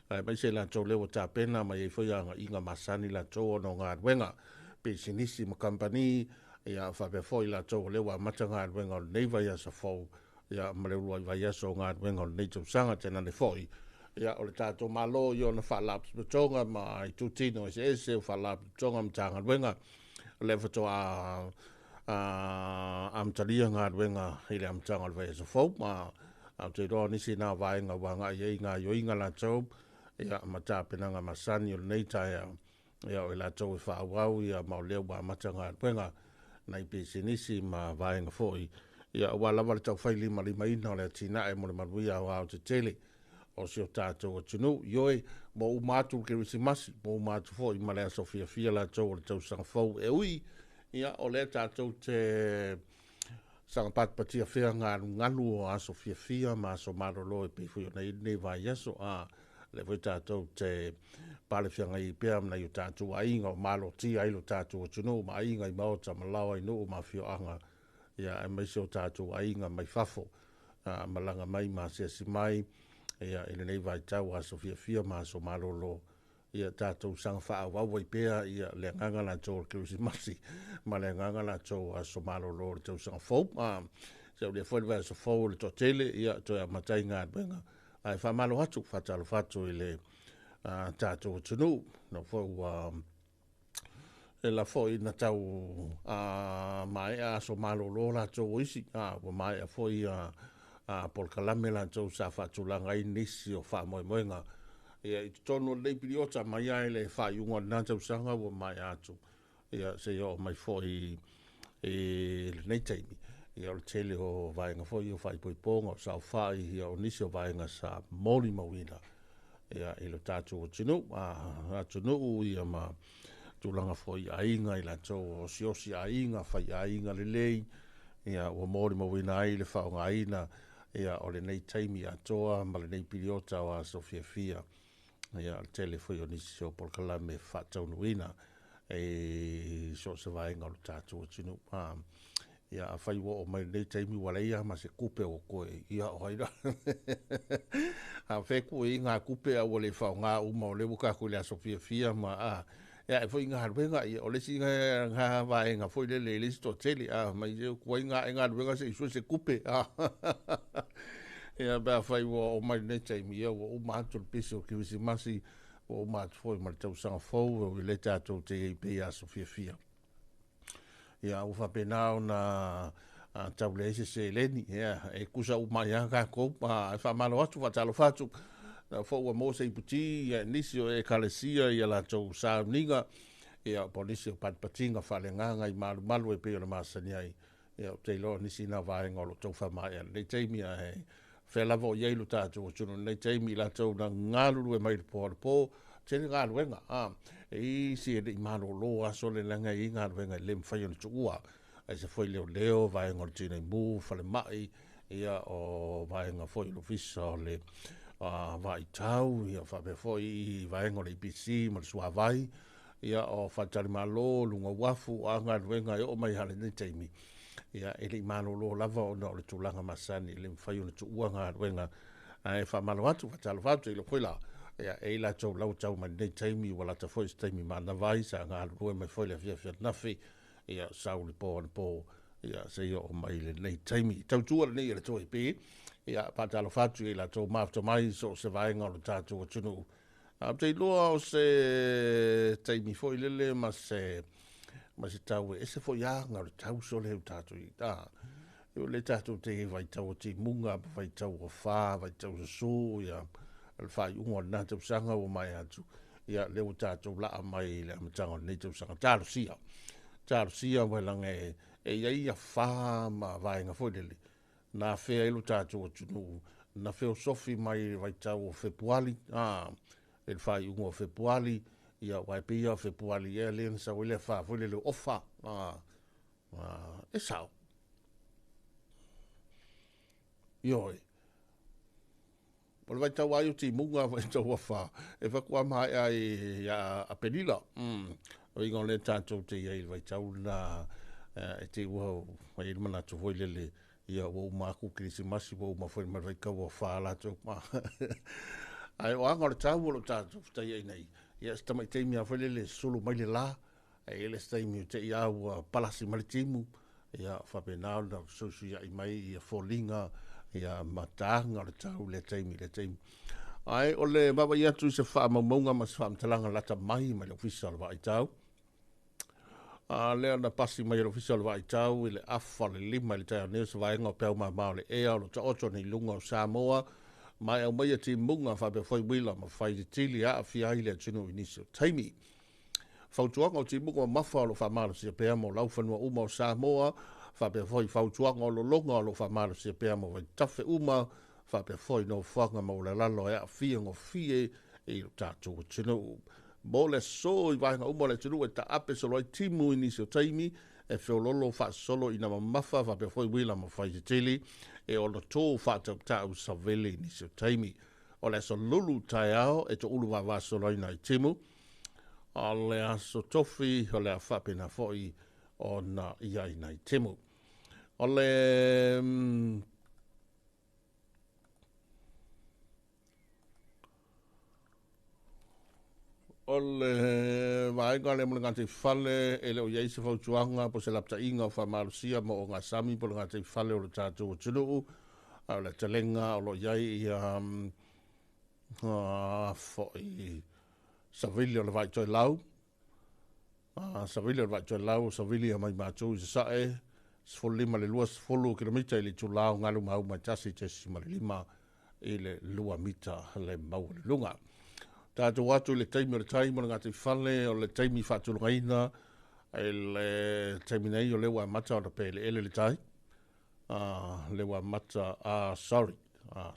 aemaise latou lea ua tapena mai ai foi agaiga masani latou ona o galuega pisinisi ma kamupani. Ia, faapea foi latou o lea ua amata galuega o lenei vaiaso fou, ia, ma le uluai vaiaso o galuega o lenei tausaga. Tainane foi, ia, o le tatou Malo i ona faalapotopotoga ma itutino eseese o faalapotopotoga ma Matagaluega, o lea faatoa amatalia galuega i le amataga o le vaiaso fou. Ma ou te iloa o nisi na vaega ua agai ai gaoioiga latou, ia, ma tapenaga masani o lenei taeao. Ia, o i latou e faaauau, ia, ma o lea ua amata galuega nai pisinisi ma vaega foi, ia, aua lava le taufai limalimaina o le atinae mo le manuia aoaotetele o si o tatou atunuu. Ioe, mo uma atu le Kerisimasi, mo uma atu foi ma le aso fiafia latou o le tausaga fou. E ui, ia, o lea tatou te saga patipatia fea galugalu o aso fiafia ma aso malolo e pei foi ona i ai lenei vaiaso. Lea foi tatou te palefeagai pea ma nai o tatou aiga o malotia ai lo tatou atunuu, ma aiga i maota ma laoa i nuu ma afioaga, ia, aemaise o tatou aiga mai fafo, malaga mai ma asiasi mai, ia, i lenei vaitau aso fiafia ma aso malolo. Ia tatou saga faaauau ai pea, ia, le agaga latou o le Kerisimasi ma le agaga latou o aso malolo o le tausaga fou. Se o lea foi le vaiaso fou o le toatele, ia, toe amata ai galuega. Ae faamalo atu, faatalofa atu i le tatou atunuu. Na foi ua e la foi na tau maea aso malolo latou o isi, ua maea foi polokalame latou sa faatulaga ai nisi o faamoemoega, ia, i totonu o lenei piliota mai lava i le faaiuga o lena tausaga ua maea atu, ia, seia oo mai foi i lenei taimi. Ia, o le tele o vaega foi o faaipoipoga o saofai, ia, o nisi o vaega sa molimauina, ia, i lo tatou atunuu, atunuu, ia, ma tulaga foi i aiga i latou o osiosi aiga, fai aiga lelei, ia, ua molimauina ai le faaaogaina, ia, o lenei taimi atoa ma lenei piliota o aso fiafia. Ia, o le tele foi o nisi o polokalame faataunuuina e so o se vaega o le tatou atunuu. Ia, afai ua oo mai lenei taimi ua leai lava ma se kupe ua toe, ia, o ai la? A fea ku i ngā kupe a ua le faaaoga uma o lea ua tatou i le aso fiafia ma ia, e foi galuega, ia, o le isi ngā vaega foi lele i le isi toatele, mai se kuai ngā e galuega se i sue se kupe. Ia, pe afai ua oo mai lenei taimi, ia, ua uma atu le pisi o le Kerisimasi, ua uma atu foi ma le tausaga fou, e le tatou te iai pea i aso fiafia. Ia, ua faapena ona tau leai se seleni, ia, e tusa uma ai lava tatou. E faamalo atu, faatalofa atu. Na foi ua maua se iputi, ia, nisi o ekalesia ia latou sauniga, ia, po o nisi o patipatiga faaleagaga i malumalu e pei ona masani ai. Ia, ou te iloa o nisi na vaega o lo o tau faamaea i lenei taimi, ae fea lava o i ai lo tatou atunuu i lenei taimi, i latou na galulue mai le po anapo, tele galuega. E isi e le i malolo aso le laga e i ai galuega e le mafai ona tuua. Aise foi leoleo, vaega o le tineimu, falemai, ia, o vaega foi o le ofisa o le vaitau, ia, faapea foi i vaega o le EPC ma le suavai, ia, o faletalimalo, luga uafu, a galuega e oo mai lava i lenei taimi, ia, e le i malolo lava ona o le tulaga masani e le mafai ona tuua galuega. Ae faamalo atu, faatalofa atu, iloa foi la, ia, e i latou lau tau mai lenei taimi, ua lata foi se taimi manava ai, sa galulue mai foi le afiafi ananafi, ia, sau le po anapo, ia, seia oo mai lenei taimi. Tautua lenei e le toe pe, ia, faatalofa atu i latou mafuta mai so o se vaega o le tatou atunuu. Ou te iloa o se taimi foi lele ma se tau e ese foi aga o le tau sole o tatou i o le tatou te i vaitau o timuga, vaitau o fa, vaitau susu, ia, le faaiuga o lena tausaga ua maea atu, ia, lea ua tatou laa mai i le amataga o lenei tausaga. Talosia, talosia mai laga e i ai ia fa ma vaega foi lele na afea ai lo tatou atunuu na feosofi mai i le vaitau o Fepuali, i le faaiuga o Fepuali, ia aua e pei lava o Fepuali ea lea na sau ai le afa foi lele o Ofa, e sao. Ioe. O le vaitau lava ia o timuga, vaitau afa, e faatoa maea ia Aperila. O uiga o lea tatou te i ai i le vaitau lena, e te i ua i ai le manatu foi lele, ia ua uma atu Kerisimasi, ua uma foi ma le vaitau afa latou. Ae o aga o le tau o lo o tatou fetaiai nei, ia se tamai taimi lava foi lele e sulu mai le la, e i ai le isi taimi e te i lava ua palasi mai le timu, ia faapena ona fesuisuiai mai ia foliga ia ma taga o le tau i lea taimi i lea taimi. Ae o le vaavaai atu i se faamaumauga ma se faamatalaga lata mai mai le Ofisa o le Vaai Tau, a lea na pasi mai e le Ofisa o le Vaai Tau i le afa le 5 i le taeao nei o se vaega o peau mama o le ea o lo taoto nei i luga o Samoa, ma e aumaia timuga faapea foi uila ma fai titili e aafia ai le atunuu i nisi o taimi. Fautuaga o timuga mamafa o lo o faamalosia pea mo laufanua uma o Samoa, faapea foi fautuaga o lologa o lo o faamalosia pea mo vaitafe uma, faapea foi nofoaga maualalalo e aafia gofie i lo tatou atunuu. Mo le aso i vaega uma o le atunuu e taape solo ai timu i nisi o taimi, e feololo faasolo ina mamafa faapea foi uila ma fai tetele e ono tō faatautau savele i nisi o taimi. O le aso lulu taeao e toulu vavasolo ai nai timu, o le aso tofi o le a faapena foi ona i ai nai timu. O le O le vaega lea mo le gataifale e le o i ai se fautuaga po o se lapataiga o faamalosia mo ogasami po o le gataifale o le tatou atunuu, a o le talega o lo o i ai ia foi savili o le vaitoelau, savili o le vaitoelau, savili ia mai matou i Sasae, 15 i le 20 kilomita i le itula o galu mauma e 1.5 i le 2 mita le maualuluga. Tatou atu i le taimi o le tai mo le gataifale, o le taimi faatulagaina i le taimi nei o lea ua amata ona peleele le tai. Le ua amata, sorry,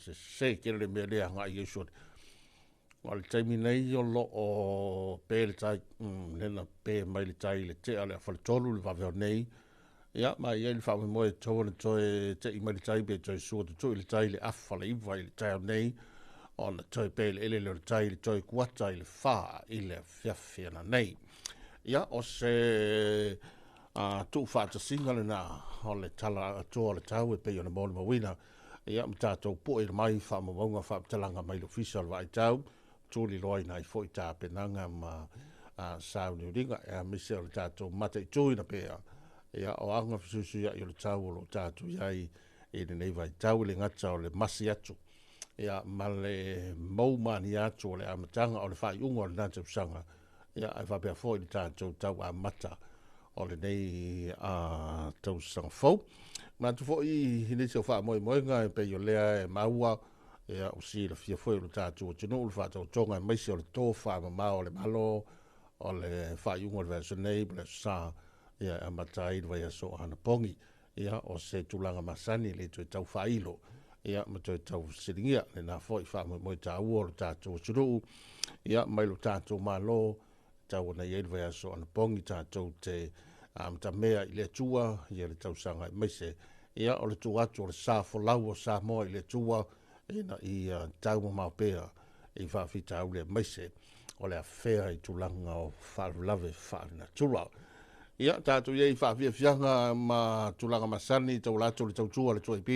se se tele le mea lea agai i ai sole. O le taimi nei o lo o pe le tai, lea na pe mai le tai i le tea o le afaletolu le vave o nei. Ia, ma i ai le faamoemoe e tatau ona toe tei mai le tai pe toe sua tutui le tai i le afa le 9 i le taeao nei, ona toe pe le elele o le tai i le toe kuata i le 4 i le afiafi ana nei. Ia, o se tuufaatasiga lena o le tala atoa o le tau e pei ona molimauina. Ia, ma tatou pue mai faamaumauga faamatalaga mai le Ofisa o le Vaai Tau, tuliloaina ai foi tapenaga ma sauniuniga, e aemaise o le tatou mataituina pea, ia, o aga fesuisuiai o le tau o lo o tatou i ai i lenei vaitau, i le gata o le masi atu, ia, ma le moumania atu o le amataga o le faaiuga o lena tausaga, ia, ae faapea foi le tatou tau amata o lenei tausaga fou. Manatu foi i nisi o faamoemoega e pei o lea e maua, ia, o silafia foi o le tatou atunuu le faataotoga aemaise o le tofa mamao o le Malo o le faaiuga o le vaiaso nei po o le aso Sa, ia, e amata ai le vaiaso o Anapogi. Ia, o se tulaga masani le toe tau faailo, ia, ma toe tau fesiligia lena foi faamoemoe taua o le tatou atunuu, ia, mai lo tatou Malo, tau ona i ai le vaiaso Anapogi tatou te amatamea i le Atua, ia le tausaga aemaise, ia, o le tuu atu o le sa folau o Samoa i le Atua, ina ia taumamao pea i faafitauli aemaise o le afea i tulaga o faalavelave faalenatura. Ia, tatou i ai i faafiafiaga ma tulaga masani tauala atu le tautua le 2AP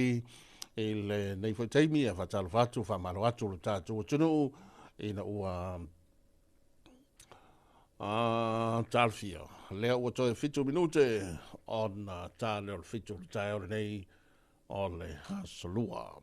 i lenei foi taimi, ia faatalofa atu, faamalo atu lo tatou atunuu ina ua talafia. Lea ua toe 7 minute ona ta lea o le 7 o le taeao lenei o le aso Lua.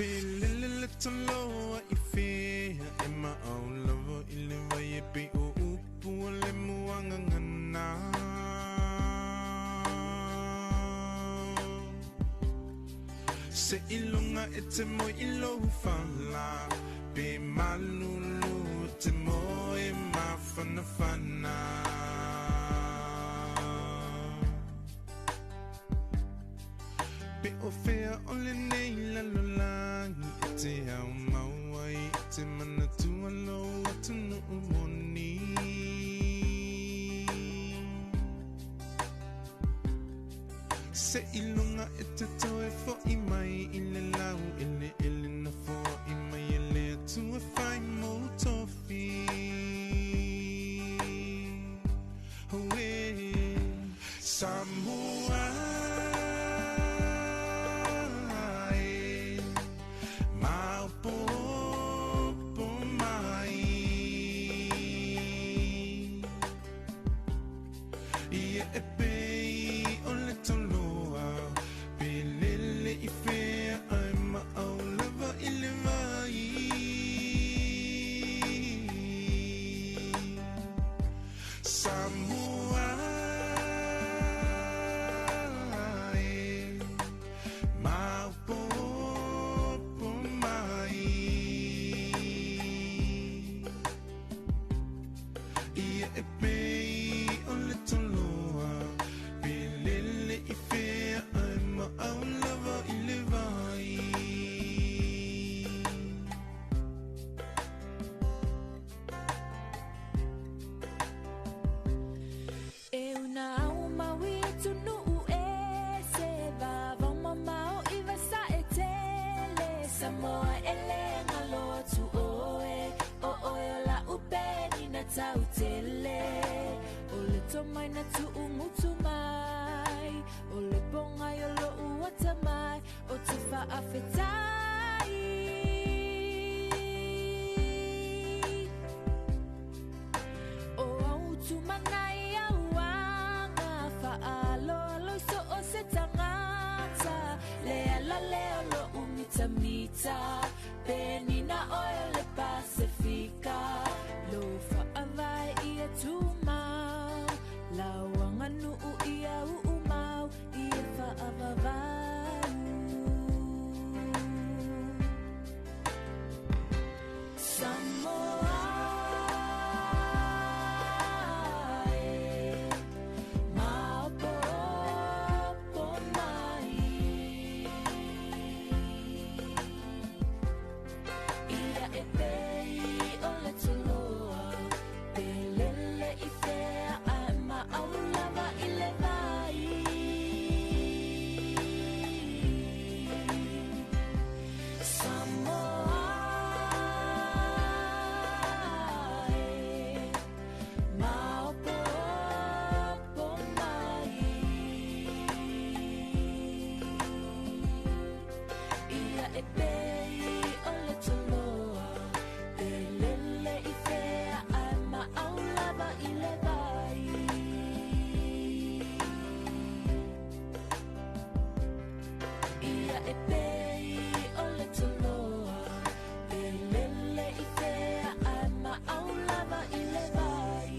Pe lele le taloa i fea e maau lava i le vai e pe o upu o le muangangana. Se ilunga e te moi i lou fala, pe malulu te moe mafanafana. Pe o fea o le nei lalolagi e te au maua i te manatua lou atunuu moni. Se ilunga e te toe fo'i mai i le lau ele ele na fo'i mai e le atua fai mo tofi. Oe, Samoa e, maopopo mai. Ia e pei o le toloa, pe lele i fea ai maau lava i le vai. Samoa e, maopopo mai. Ia e pei o le toloa, pe lele i fea ai maau lava i le vai. E una au maui e tunuu e se vavau mamao i vasa e tele. Samoa e le ngalo atu oe, o oe o la upeni na tau tele. O le tomai na tuu ngutu mai, o le ponga i o lo uata mai, o te faafetai. O au tumanai auanga, faaloalo i so o se tangata. Le ala leo lo umitamita, penina oe o le Pasifika. Lo faavae ia tumau, lauanga nuu ia uumau, ia faavavau. Samoa e, maopopo mai. Ia e pei o le toloa, pe lele i fea ai maau lava i le vai. Samoa e, maopopo mai. Ia e pei o le toloa, pe lele i fea ai maau lava i le vai. Ia e pei o le toloa, pe lele i fea ai maau lava i le vai.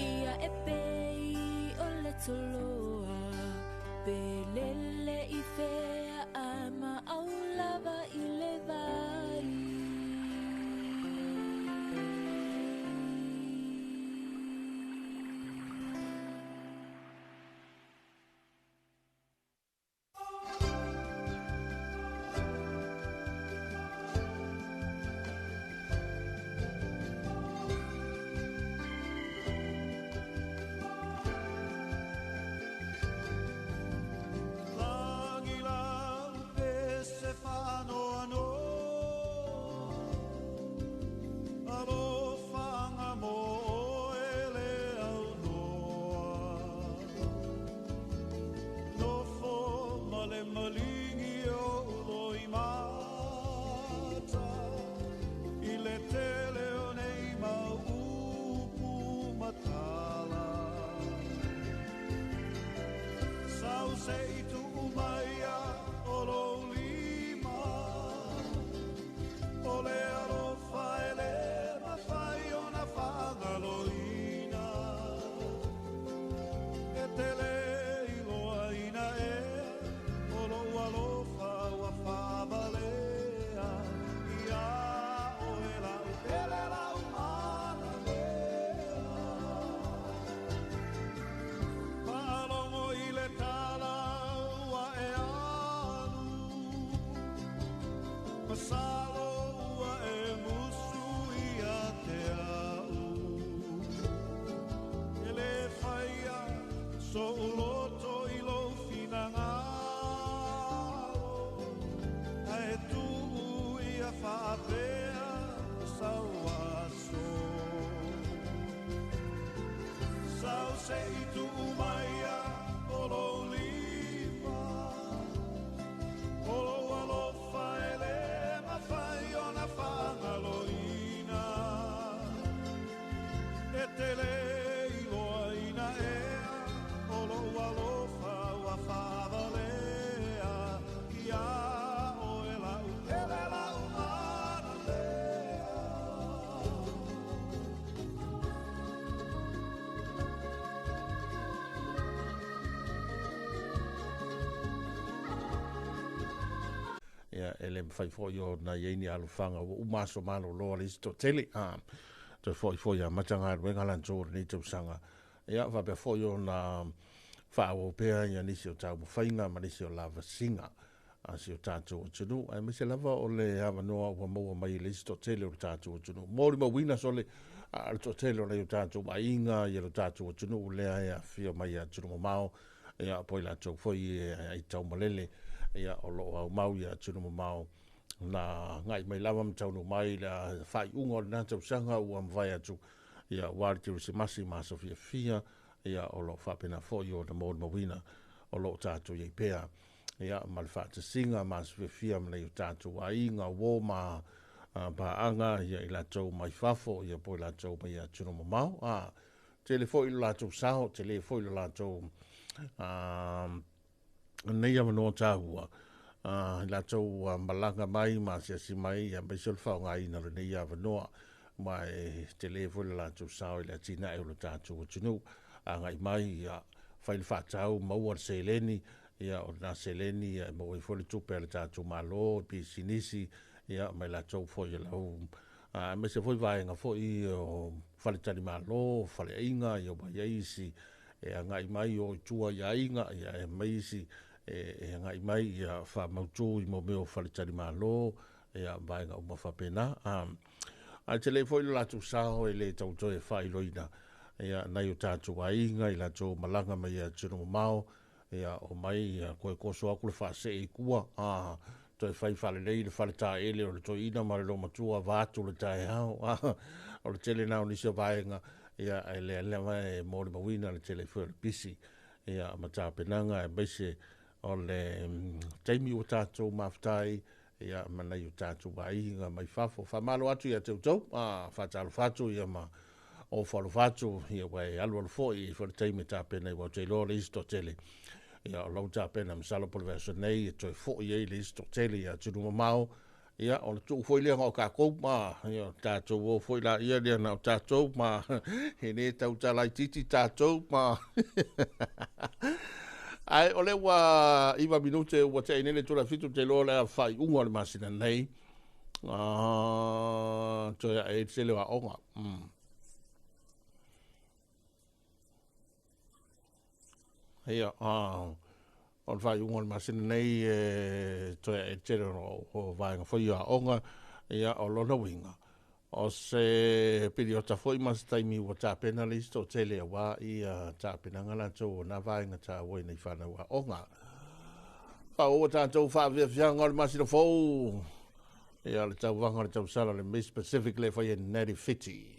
Ia e pei o le toloa, pe lele i fea ai maau lava i le vai. Lagi la E te le iloaina ea o lou alofa ua faavalea ia oe lau pele lau manalea. Ia, e le mafai foi ona i ai ni alofaga ua uma aso malolo a le isi toatele. Toe foi foi amata galuega latou o lenei tausaga. Ia, faapea foi ona faaauau pea ia nisi o taumafaiga ma nisi o lavasiga a si o tatou atunuu, aemaise lava o le avanoa ua maua mai e le isi toatele o le tatou atunuu. Molimauina sole le toatele o nai o tatou aiga ia lo tatou atunuu lea e afifio mai i atunuu mamao, ia po o i latou foi e aitaumalele, ia o lo o aumau i atunuu mamao na agai mai lava ma taunuu mai le faaiuga o lena tausaga ua mavae atu, ia aua le Kerisimasi ma aso fiafia, ia o lo o faapena foi ona molimauina o lo o tatou i ai pea, ia ma le faatasiga ma aso fiafia ma nai o tatou aiga, uo ma paaga, ia i latou mai fafo, ia po o i latou mai atunuu mamao. Tele foi lo latou sao, tele foi lo latou nei avanoa taua, i latou malaga mai ma asiasi mai, ia aemaise o le faaaogaina o lenei avanoa, ma e tele foi lo latou sao i le atinae o le tatou atunuu. Agai mai, ia, fai le faatau, maua le seleni, ia o lena seleni ia e maua ai foi le tupe a le tatou Malo, pisinisi, ia ma i latou foi o lau aemaise foi vaega foi o faletalimalo, faleaiga, ia ua i ai isi e agai mai o i tua i aiga, ia e aumai isi e agai mai ia faamautu i mea o faletalimalo, ia vaega uma faapena. Ae tele foi lo latou sao e le tau toe faailoina, ia nai o tatou aiga i latou malaga mai atunuu mamao, ia o mai ia koe toso atu le faasee i tua, toe fai faalelei le faletaele o le toeaina ma le olomatua vaeatu le taeao. O le tele na o nisi o vaega, ia e lea lava e molimauina le tele foi o le pisi, ia ma tapenaga aemaise o le taimi ua tatou mafuta ai, ia ma nai o tatou aiga mai fafo. Faamalo atu ia te outou, faatalofa atu ia ma ofo alofa atu, ia ua e alualu foi i foi le taimi e tapena i ua te iloa le isi toatele. Ia o lau tapena masalo po o le vaiaso nei e toe foi ai le isi toatele i atunuu mamao, ia o le tuu foi lea na o tatou, ia o tatou o foi la ia lea na o tatou, ma e le tautala itiiti tatou, ma Ae o lea ua 9 minute ua tea nei le itula e 7 te iloa o le a faaiuga o le masina nei. Toe ae ai le tele o aoga. Ia, o le faaiuga o le masina nei e toe ae ai le tele o vaega foi o aoga, ia o lona uiga, o se piliota foi ma se taimi ua tapena le isi toatele aua ia tapenaga latou o na vaega taua i nei fanau aoga. Faaauau a tatou faafiafiaga o le masina fou, ia le tauvaga o le tausala o le Miss Pacific le fai e Nadi Fiti.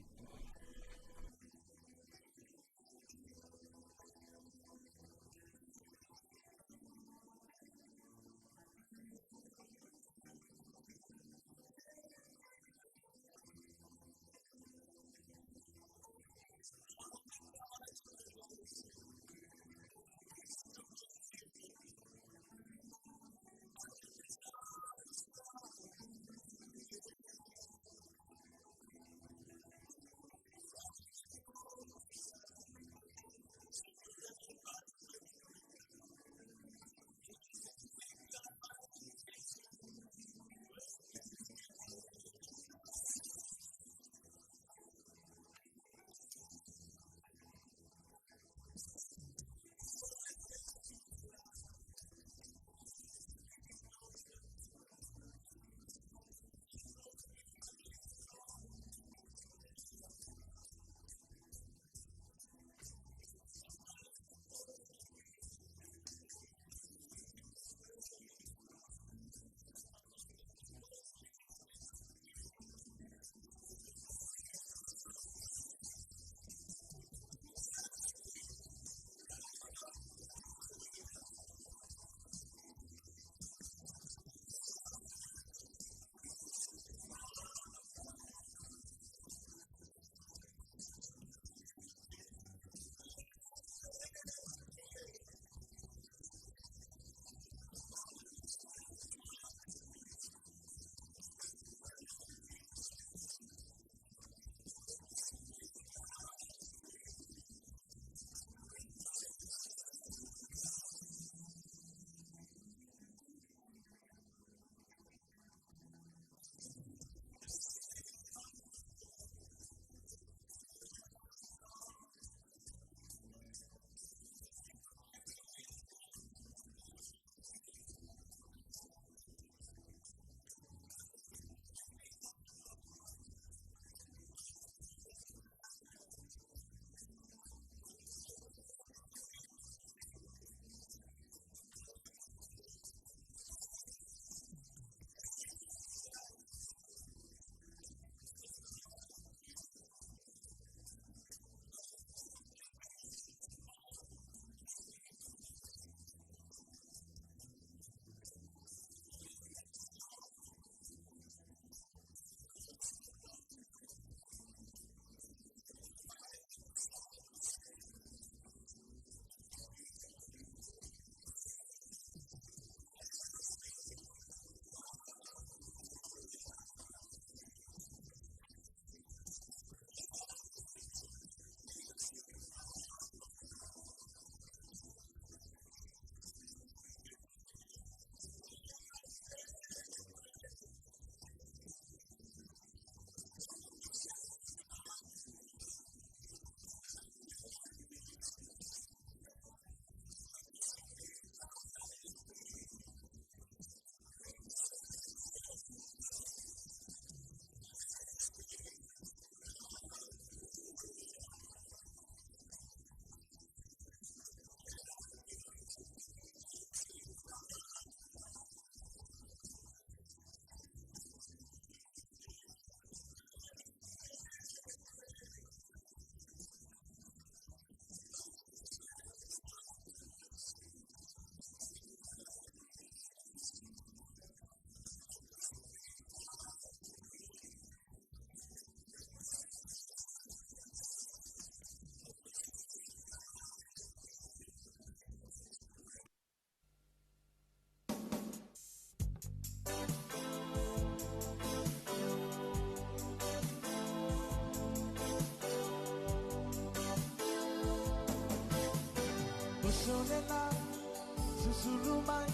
Susulu mai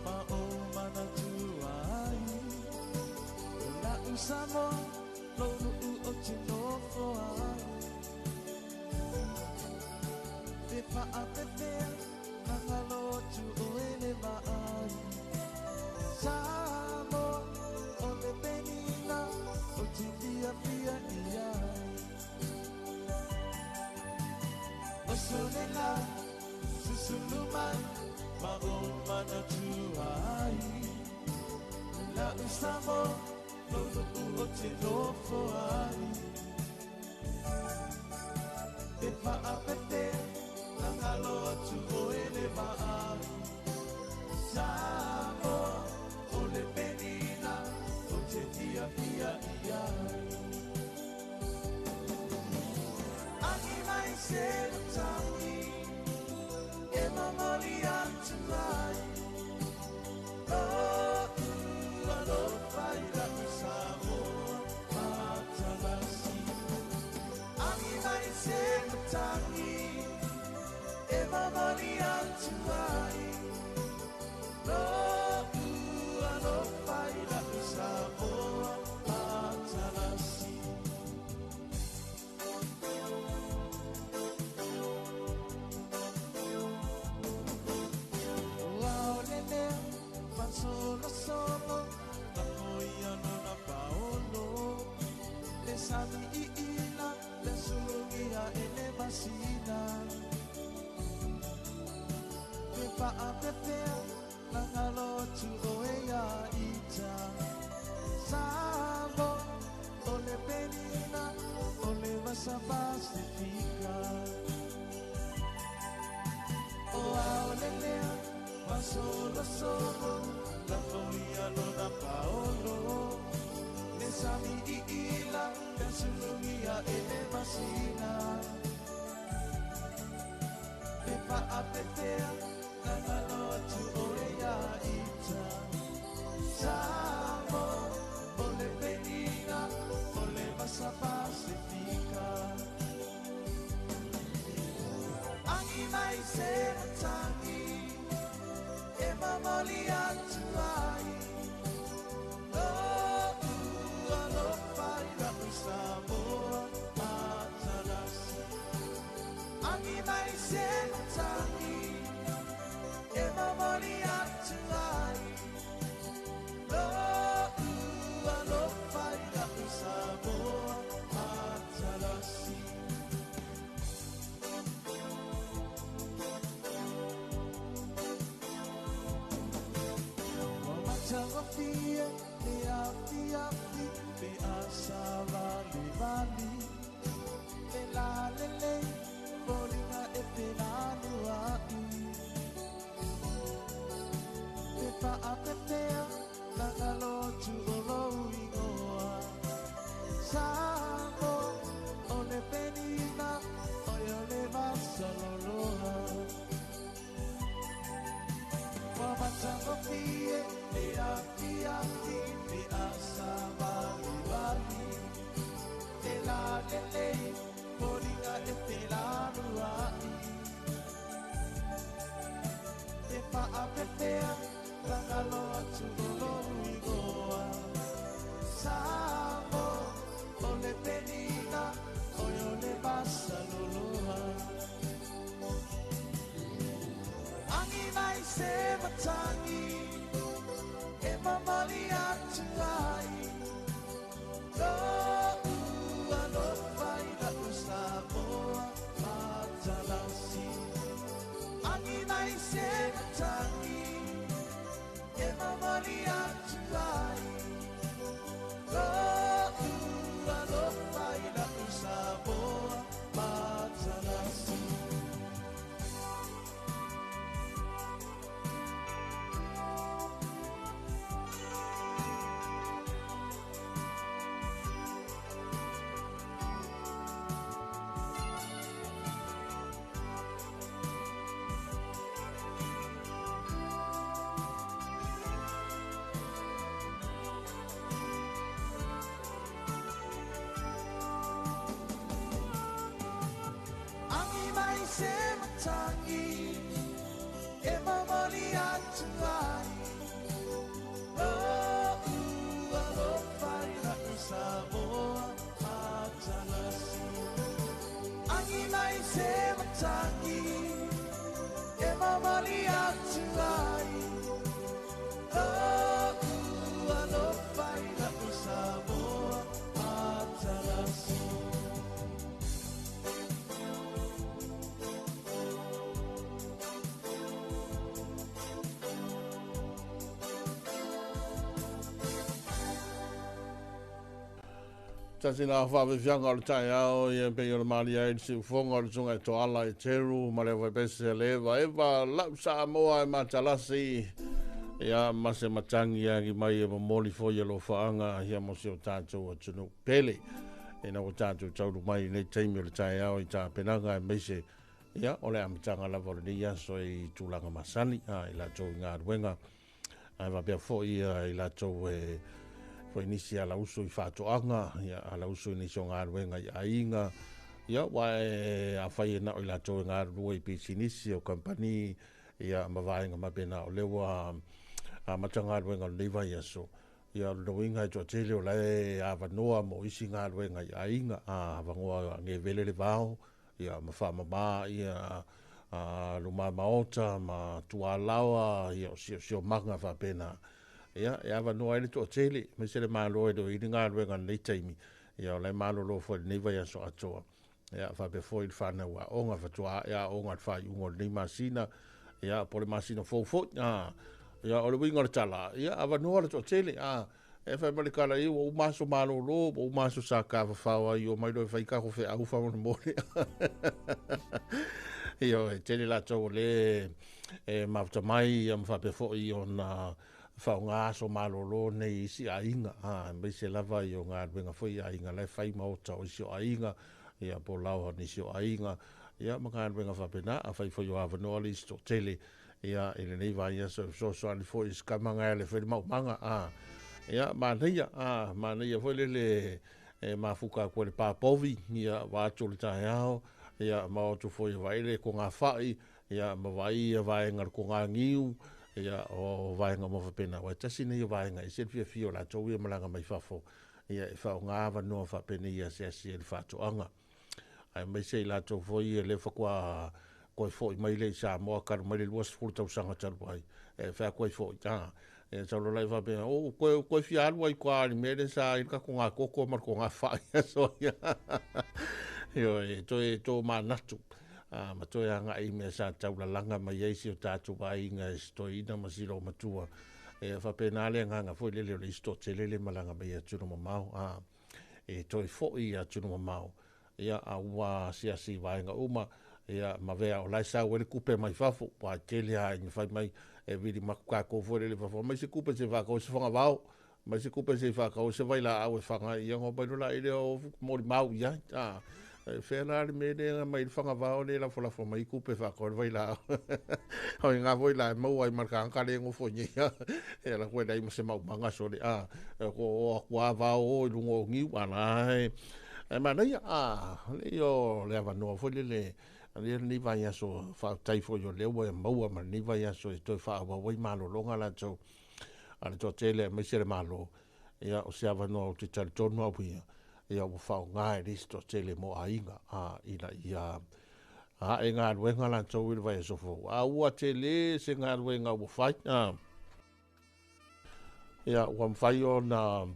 ma o manatua ai La usamo lo nuu o te nofo ai Te whaapepea na ngalo atu o ele maai Samoa o le penina o te fia fia i ai O solela susulu mai ma o manatua ai La usamo lo nuu o te nofo ai Te whaapepea na ngalo atu o ele maai Samoa o le penina o te fia fia i ai Angi mai se matangi e mamoli atu ai Lo'u alofa i la'u Samoa matalasi Angi mai se matangi e mamoli atu ai Lo'u alofa i la'u Samoa matalasi Ua o le lea fasolosolo na koia nona paolo Le sami i ila le sulugia e le masina Te whaapepea na ngalo atu o e ia ita Samoa o le penina o le vasa Pasifika O ao le lea fasolosolo na koia lona paolo Le sami i ila le sulugia e le masina Te whaapepea na ngalo atu o e ia ita Samoa o le penina o le vasa Pasifika Angi mai se matangi e mamoli atu ai Lo'u alofa i la'u Samoa matalasi Angi mai se matangi e mamoli atu ai Lo'u alofa i la'u Samoa matalasi Ua matagofie le afiafi pe asa valevale Le lalelei foliga e felanua'i Te whaapepea na ngalo atu o lou ingoa Samoa o le penina oe o le vasaloloa Ua matagofie le afiafi pe asa valevale Le lalelei foliga e felanua'i Te whaapepea na ngalo atu o lou ingoa Samoa o le penina oe o le vasaloloa Angi mai se matangi e mamoli atu ai Lo'u alofa i la'u Samoa matalasi Angi mai se matangi e mamoli atu ai Lo'u alofa i la'u Samoa matalasi Angi mai se matangi e mamoli atu ai Lo'u alofa i la'u Samoa matalasi Agi mai se matagi e mamali atu ai Lo'u alofa i la'u Samoa matalasi. Tasi la whaawhianga o le taeao ia pei o le malia ai le siufoga o le susuga e Toala e Teru ma le Vaipese le Eva Eva lau Samoa e matalasi ia ma se matangi agi mai e momoli foi e lofaaga ia mo si o tatou atunuu pele ina ua tatou taulu mai i nei taimi o le taeao i tapenaga e meise ia o le amataga lava o lenei aso i tulaga masani a i latou i galuega ae faapea foi i latou e foi nisi ala usu i faatoaga, ia ala usu i nisi o galuega i aiga, ia ua e afai e nao i latou e galulue i pisinisi o kampani, ia ma vaega mapena o lea ua amata galuega o lenei vaiaso, ia o lona uiga e toatele o la e avanoa mo isi galuega i aiga, a avanoa gevele le vao, ia ma faamama ia luma maota ma tualaoa ia o siosiomaga faapena. Ia e avanoa ai le toatele, aemaise le Malo e le o i ai ni galuega i lenei taimi, ia o la e malolo foi i lenei vaiaso atoa. Ia faapea foi le fanau aoga faatoa ae aoga i le faaiuga o lenei masina, ia po o le masina fou foi. Ia o le uiga o le tala, ia avanoa le toatele, E fai mai le tala ia ua uma aso malolo, ua uma aso sa tafafao ai o mai loa e fai tatou feau faamolemole. Ioe, e tele latou o le e mafuta mai ia ma faapea foi ona faaaoga aso malolo nei i isi aiga, aemaise lava i o galuega foi i aiga la e fai maota o isi o aiga, ia po o laoa o nisi o aiga, ia ma galuega faapena. Afai foi o avanoa le isi toatele Ia, i lenei vaiaso e fesoasoani foi i se tama na e ale fai le maumaga, a. Ia, manaia, a, manaia foi lele e mafuta atu ai le pa povi, ia, vaeatu le taeao, ia, ma o atu foi e vaai le togafai, ia, ma vaai ia vaega o le toganiu, ia, o vaega uma faapena. Aua e tasi lenei o vaega e ese le fiafia o latou ia e malaga mai fafo, ia, e faaaoga avanoa faapenei e asiasi ai i le faatoaga. Aemaise i latou foi ia lea faatoa toe foi mai lea i Samoa talu mai le 20 tausaga talu ai, e fai atu ai foi, a, e sau loa la e faapea, o, toe, toe fia alu ai tua i le mea lea sa ai le tatou gatoto ma le togafai aso ia. Ioe, toe tō manatu, a, ma toe agai i mea sa taulalaga mai ai si o tatou aiga e si toeaina ma si loomatua. E faapena le agaga foi lele o le isi toatele le malaga mai atunuu mamao, a, e toe foi i atunuu mamao, ia, a ua asiasi i vaega uma, ia, ma vea o la e sau ai le tupe mai fafo, aua e tele lava ina fai mai e vili matu tatou foi lele i fafo, aumai se tupe se i faatau ai se fagavao, aumai se tupe se i faatau ai se vailaau e faga ai, ia ona omai loa la lea o molimau i ai, a. E fea la le mea lea e aumai ai le fagavao lea e lafolafo mai ai tupe e faatau ai le vailaau. O i ina foi la e maua ai ma le tagata lea e nofo i inei, e alu atu e leai ma se maumaga sole, a, e o atu lava vao o i luga o niu, a la e, e manaia, a, leai o le avanoa foi lele, lea lenei vaiaso, faafetai foi o lea ua e maua ma lenei vaiaso e toe faaauau ai malologa latou a le toatele aemaise le Malo. Ia, o se avanoa ou te talitonu au ia, ia ua faaaoga e le isi toatele mo aiga, a, ina ia ae galuega latou i le vaiaso fou. A ua tele se galuega ua fai, a, ia, ua mafai ona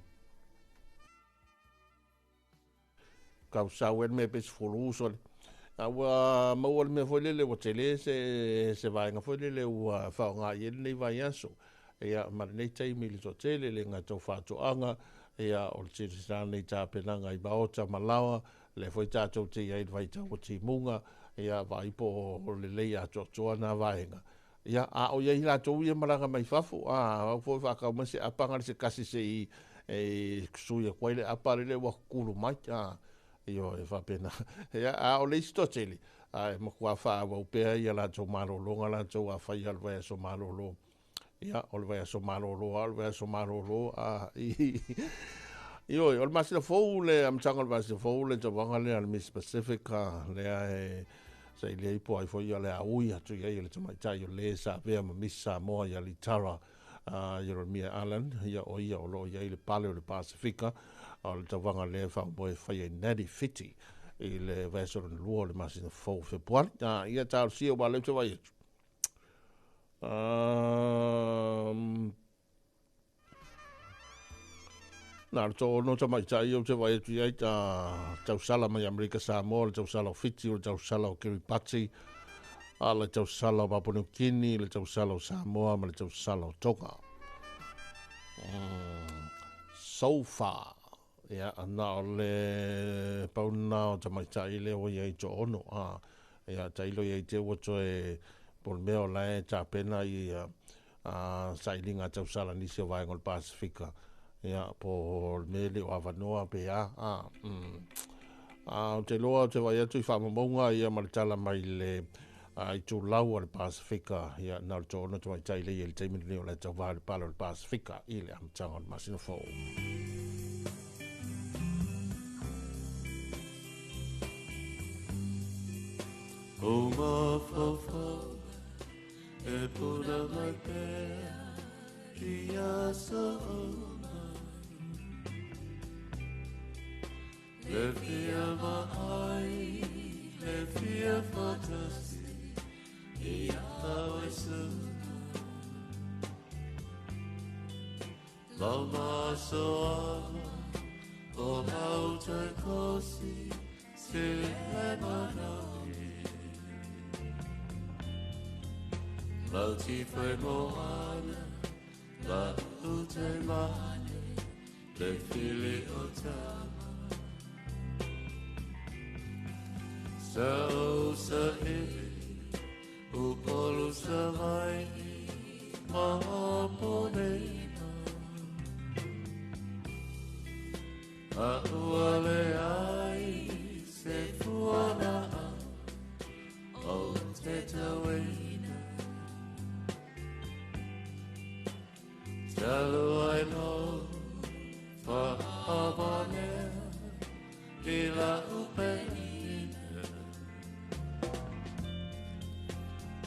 tausau ai le mea pe sefulu sole. A ua maua le mea foi lele ua tele se, se vaega foi lele ua faaaoga i ai lenei vaiaso. Ia, ma lenei taimi i le toatele, le gata o faatoaga, ia, o le tele nei tapenaga i maota ma laoa, lea foi tatou te i ai i le vaitau o timuga, ia, vaai po o lelei atoatoa na vaega. Ia, a o i ai latou ia malaga mai fafo, a au foi faatau mai se apa na o se tasi se i e sui atu ai le apa lele ua tutulu mai, a, ioe, faapena. Ia, a o le isi toatele, a e matua faaauau pea ia latou malologa latou a fai lava le vaiaso malolo. Ia, o le vaiaso malolo lava o le vaiaso malolo, a, i, ioe, o le masina fou le amataga o le masina fou le tauvaga lea a le Miss Pacific, a, lea e Sailia ai po ai foi ia le a ui atu i ai e le tamaitai o le sa avea ma Miss Samoa ia Litara Ieremia Allan, ia o ia o lo o i ai le pale o le Pasefika o le tauvaga lea e faamoemoe e faia i Nadi, Fiti i le vaiaso lona lua o le masina fou o Fepuari. Ia talosia ua leu te vaai atu. Na o le to'ono tamaitai ia ou te vaai atu i ai ta tausala mai Amerika Samoa, le tausala o Fiti, o le tausala o Kiribati, a le tausala o Papua New Guinea, le tausala o Samoa ma le tausala o Tonga. So far, ia, na o le pau lena o tamaitai lea ua i ai to'ono. Ia, tailo ia i te ua toe po o le mea o la e tapena ia sailiga tausala nisi o vaega o le Pasefika, ia, po o le mea e le o avanoa pe a. Ou te iloa ou te vaai atu i faamaumauga ia ma le tala mai le itulau a le Pasefika, ia, na o le to'ono tamaitai lea i ai i le taimi lenei o la e tauva i le pale o le Pasefika i le amataga o le masina fou. O mafaufau e puna mai pea i aso uma. Le fia vaai, le fia faatasi i au e suna. Lau masoa o lau toe kosi se le manaomi. Lau tifa moana, la ute mane, le fili o tama. Sa o sa ili, u polu sa vai, ma ponena. A ua le ai, se fuana o te tauina. Talu ai lo whaavane i la upeina.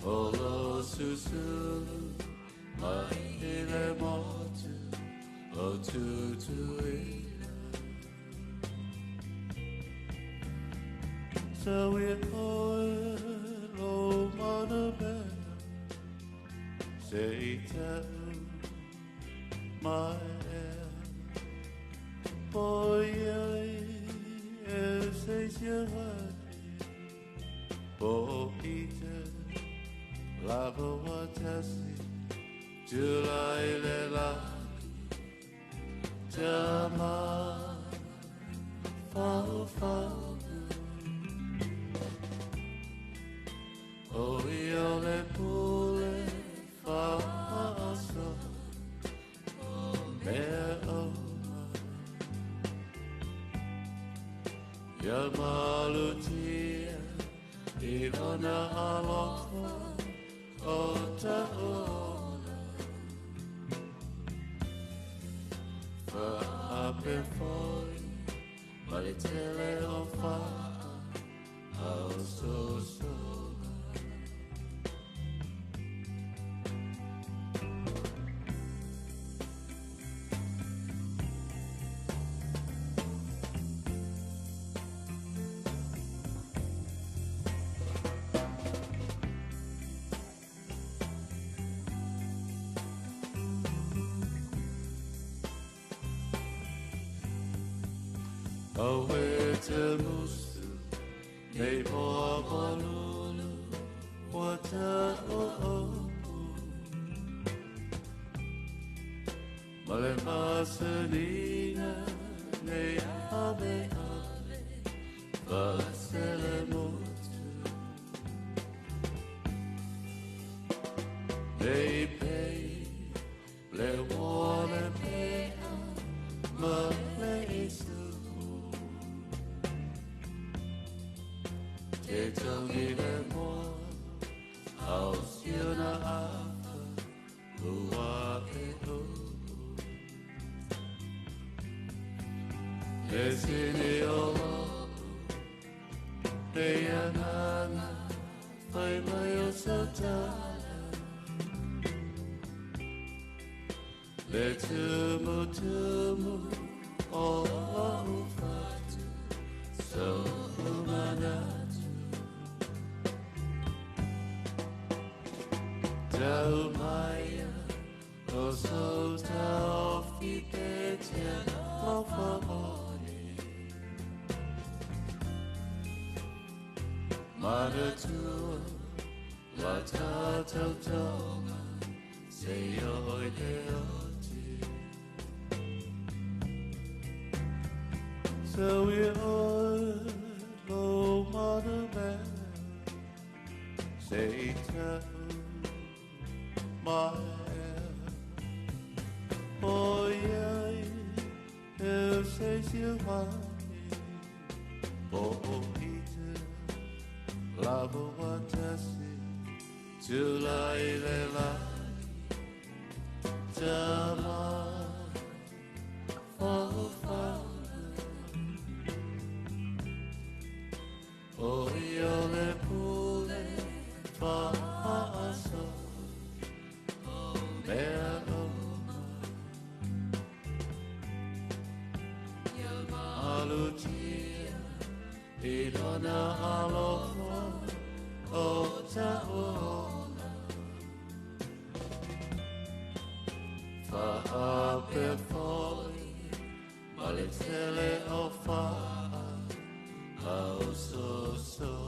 O lo susulu mai i le motu o tutuila. Sa ui oe lo mana mea, se i tau mai ea. Po iai e se sia hati, po i te lava watasi, tulai le laki, tama fau fau. O ia le pule whaaso, mea oma. Ia malutia i lona alofa o taona. Whaape foi, ma le tele o whaa, au sosoga. Awe te musu, nei poa palulu, wa ta o opu. Male masanina, nei ave ave, vasele motu. Nei pei, le wale pea, ma le isu. Te tangi le moa, au siona afa, ua e upu. Le sini o lo'u, le anana, Fai mai o sautala Le tumu tumu o lou fatu So umanatu Tau maia o so tau fi te te lofa ole Manatua la tātou tonga Se oi te oti So we oi lo mana mea Se tau mai Oi eu sei se eu mai Po o ite lavo atasi Tula i le lagi Tama Fau O i o le pule Whaaso Mea uma Alutia I lona alofa O ta'ola Whaape foi Ma le tele o whaa Au so so.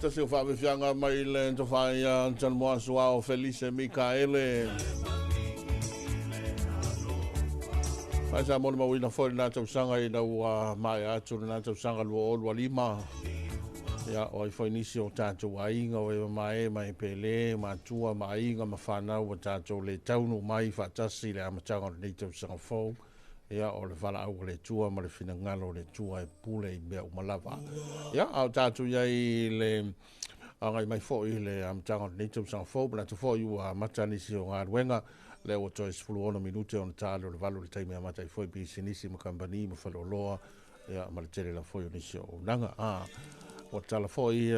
Tasi o faavefiaga mai le tofaia Talmoa Suao Felice Mikaele. Mai sa mo le mauina foi lena tausaga ina ua maea atu lena tausaga 2025. Ia, o ai foi nisi o tatou aiga o e mamae ma e pele, matua ma aiga ma fanau ua tatou le taunuu mai faatasi i le amataga o lenei tausaga fou. Ia, o le valaau a le Atua ma le finagalo o le Atua e pule i mea uma lava. Ia, a o tatou i ai i le agai mai foi i le amataga o lenei tausaga fou, manatu foi ua amata nisi o galuega, lea ua toe 16 minute ona ta lea o le 8 i le taimi e amata ai foi pisinisi ma kamupani ma faleoloa, ia, ma le tele lava foi o nisi o auaunaga. A, ua tatala foi,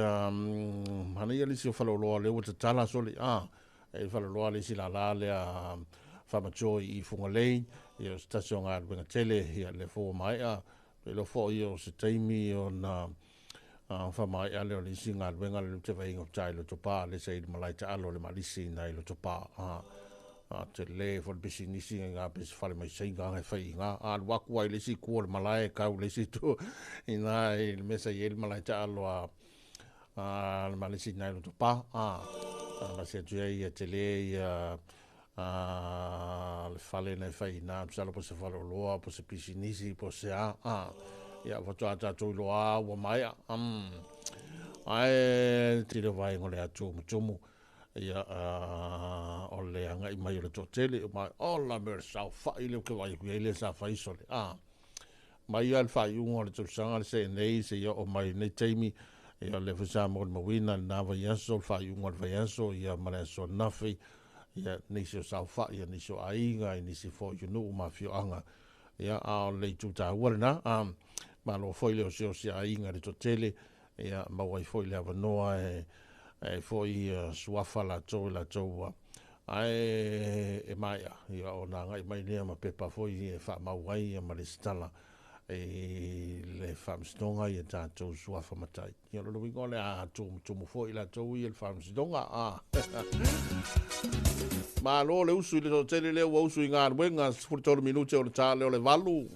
manaia nisi o faleoloa lea ua tatala soli, a, e faleoloa le isi lala lea Faamajoy i Fugalei, ia o se tasi o galuega tele, ia lea foi ua maea, iloa foi o se taimi ona faamaea lea o le isi galuega lea te vaaiga o tai Lotopa, lea sa i le malae taalo o le Malisi i nai Lotopa. A tele foi le pisinisi ngā pe se fale mai seinga ngai fai ngā a alu aku ai le isi itu o le malae kau le isi itu i nā i le mea sa i ai le malae taalo a le Malisi i nai Lotopa. A basi atu ai ia tele ia le fale na e fai ina, masalo po se faleoloa, po se pisinisi, po se a, ia faatoa tatou iloa ua maea. Ae tele o vaega o le atu tumutumu, ia o le agai mai o le toatele, ma ola mea o le saofai lea ou te vaai atu i ai lea sa fai sole. Mai lava le faaiuga o le tausaga le se'e seia oo mai lenei taimi, ia lea foi sa molimauina lena vaiaso, le faaiuga o le vaiaso, ia ma le aso ananafi, ia nisi o saofai, ia nisi o aiga, nisi foi o nuu ma afioaga, ia a o le itu taua lena. Malo foi le osiosi aiga le toatele, ia maua ai foi le avanoa e foi suafa latou i latou ae e maea, ia ona agai mai lea ma pepa foi e faamau ai ma lesitala i le faamasinoga ia tatou suafa matai. Ia o le uiga o le a tumutumu foi latou ia le faamasinoga. Malo le usu i le toatele lea ua usu i galuega, 13 minute o le ta lea o le 8.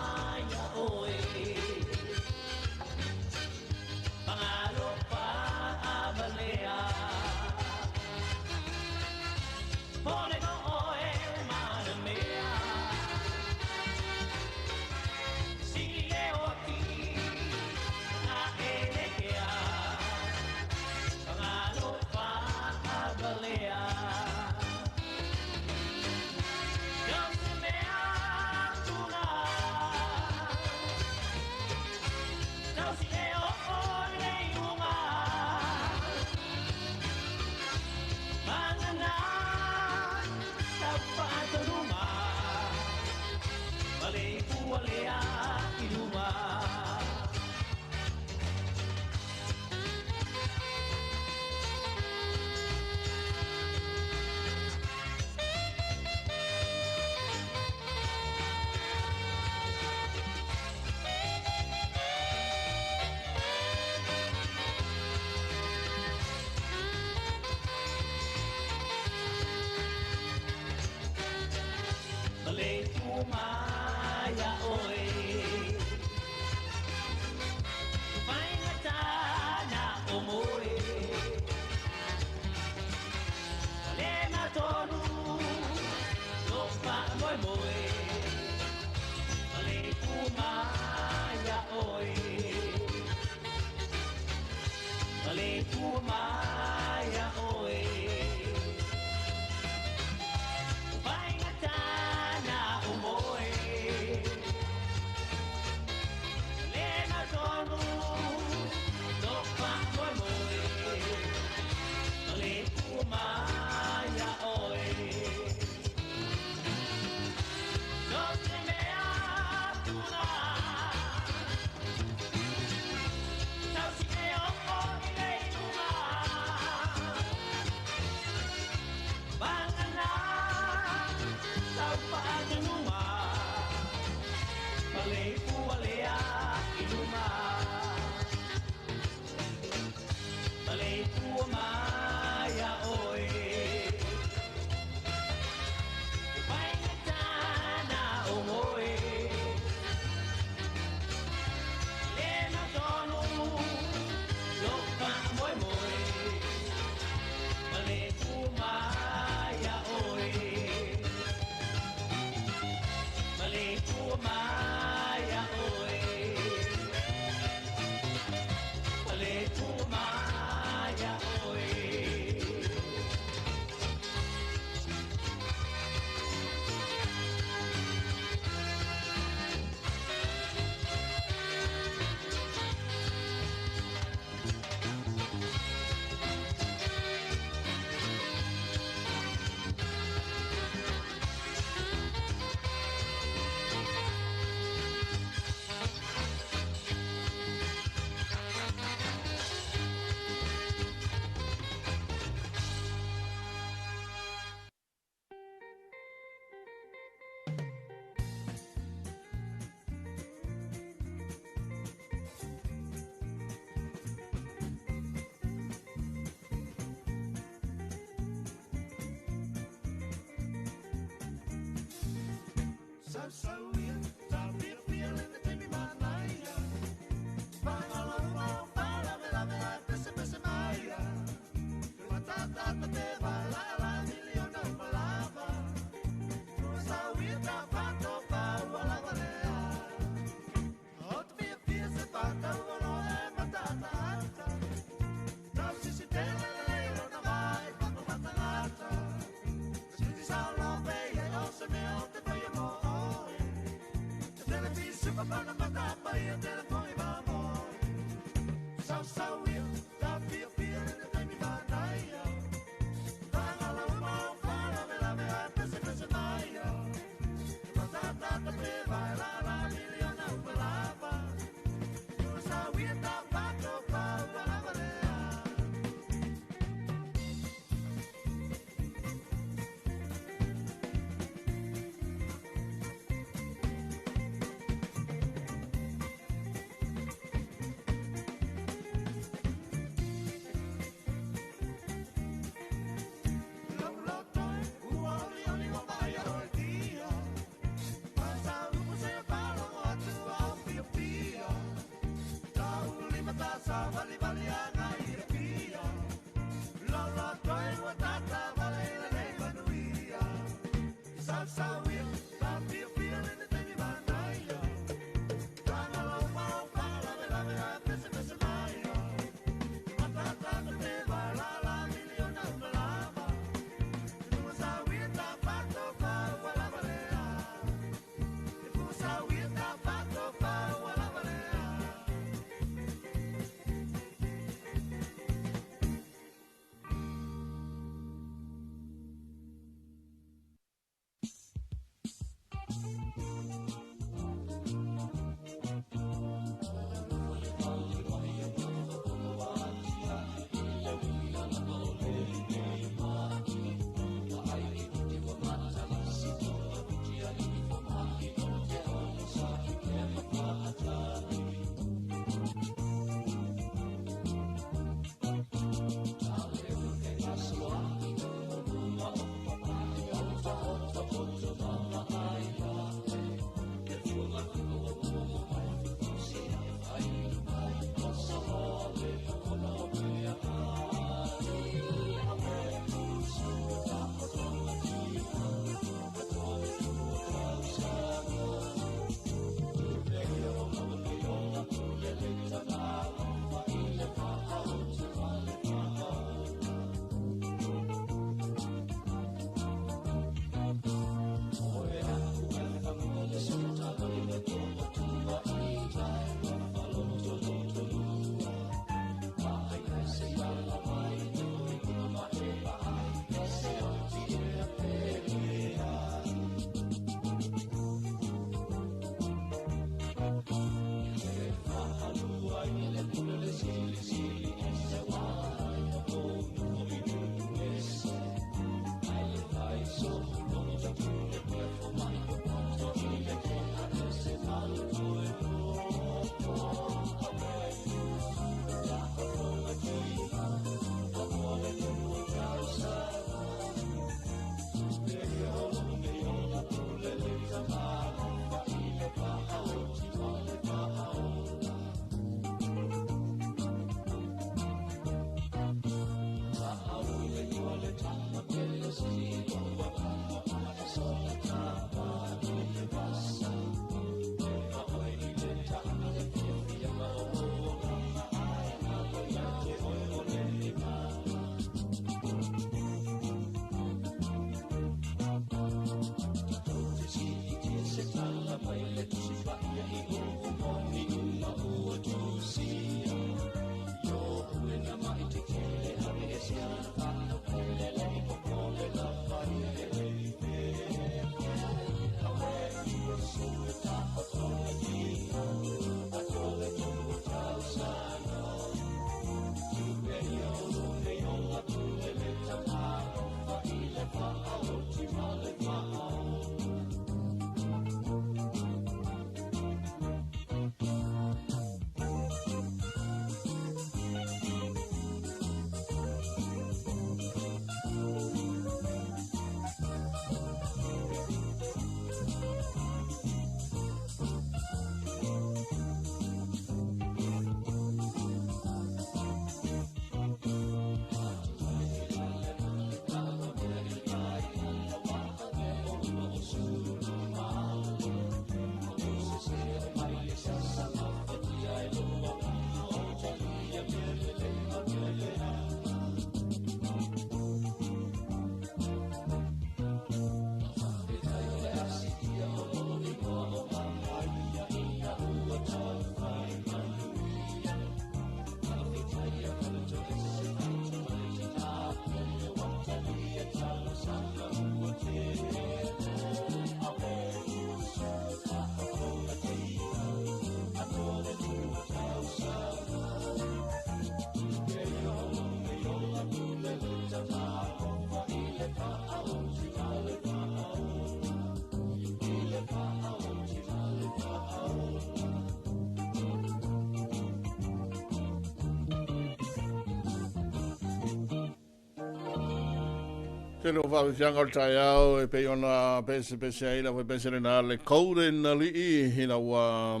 Tele o faafiafiaga o le taeao e pei ona pesepese ai le aufaipeselena le Golden Alii ina ua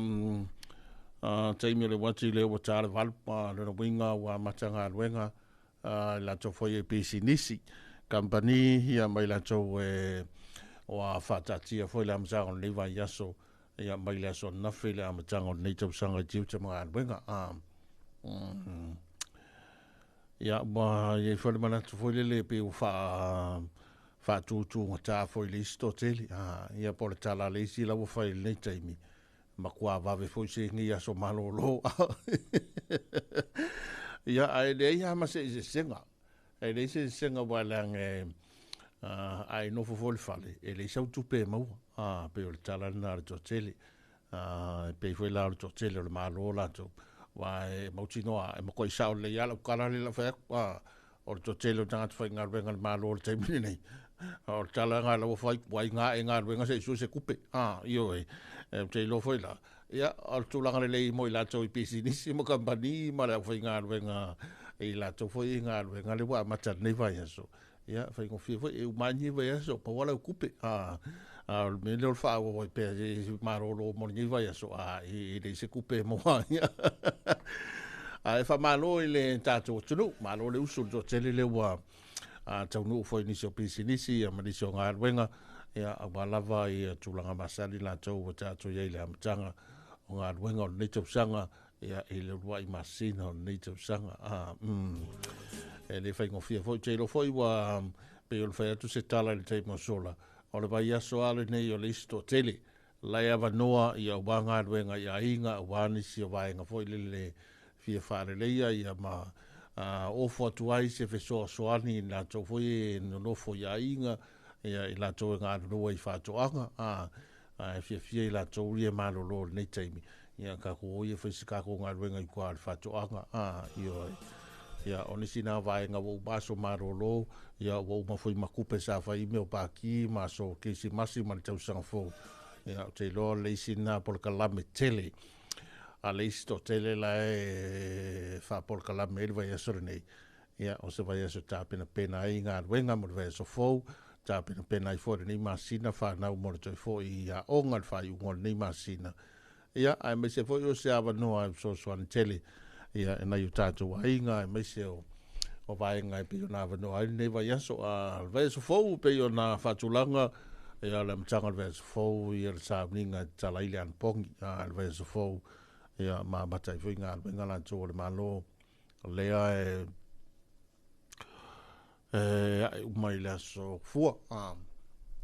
taimi o le uati lea ua ta le 8, lona uiga ua amata galuega i latou foi e pisinisi kamupani ia mai latou e ua faataatia foi le amataga o lenei vaiaso ia mai le aso ananafi i le amataga o lenei tausaga i tiute ma galuega. Ia, ua i ai foi le manatu foi lele pei ua faatutugata foi i le isi toatele. Ia po o le tala a le isi la ua fai i lenei taimi, matua vave foi se nei aso malolo. Ia, ae leai lava ma se eseesega. E leai se eseesega aua leaga a e nofo foi i le fale, e leai sau tupe e maua. Pei o le tala lena a le toatele. E pei foi la o le toatele o le Malo latou, aua e mautinoa e matuai sao lelei lava lau tala lea o le a fai atu. O le toatele o tagata faigaluega a le Malo i le taimi lenei, o le tala lena la ua fai, ua ae galuega se i sue se tupe. Ioe, ou te iloa foi la, ia, o le tulaga lelei mo i latou i pisinisi ma kamupani ma le aufaigaluega i latou foi i galuega lea ua amata i lenei vaiaso. Ia, faigofie foi, e uma lava lenei vaiaso, pau lava lau tupe. A o le mea lea o le faaauau ai pea e malolo mo lenei vaiaso, e leai se tupe e maua ai. Ae faamalo i le tatou atunuu, malo le usu i le toatele lea ua taunuu foi i nisi o pisinisi ma nisi o galuega, ia, aua lava i tulaga masani latou ua tatou i ai i le amataga o galuega o lenei tausaga, ia, i le uluai masina o lenei tausaga. E le faigofie foi, te iloa foi ua pei o le fai atu se tala i le taimi o sola, o le vaiaso lava lenei o le isi toatele, la e avanoa ia aua galuega i aiga, aua nisi o vaega foi lele fia faaleleia ia ma ofo atu ai se fesoasoani i latou foi e nonofo i aiga, ia i latou e galulue i faatoaga, e fiafia i latou ia malolo i lenei taimi, ia tatou o ia fai se tatou galuega i tua i le faatoaga. Ioe. Ia, o nisi na vaega ua uma aso malolo, ia ua uma foi ma tupe sa fai mea o paki ma aso kerisimasi ma le tausaga fou. Ia, ou te iloa o le isi lena polokalame tele a le isi toatele la e faapolokalame ai le vaiaso lenei. Ia, o se vaiaso tapenapena ai galuega mo le vaiaso fou, tapenapena ai foi lenei masina fanau mo le toe foi i aoga le faaiuga o lenei masina. Ia, aemaise foi o se avanoa e fesoasoani tele ia e nai o tatou aiga, aemaise o vaega e pei ona avanoa ai lenei vaiaso. Le vaiaso fou e pei ona faatulaga, ia le amataga o le vaiaso fou, ia le sauniga e tatala ai le anapogi. Le vaiaso fou, ia ma amata ai foi galuega latou o le Malo, lea e ae uma i le aso fua.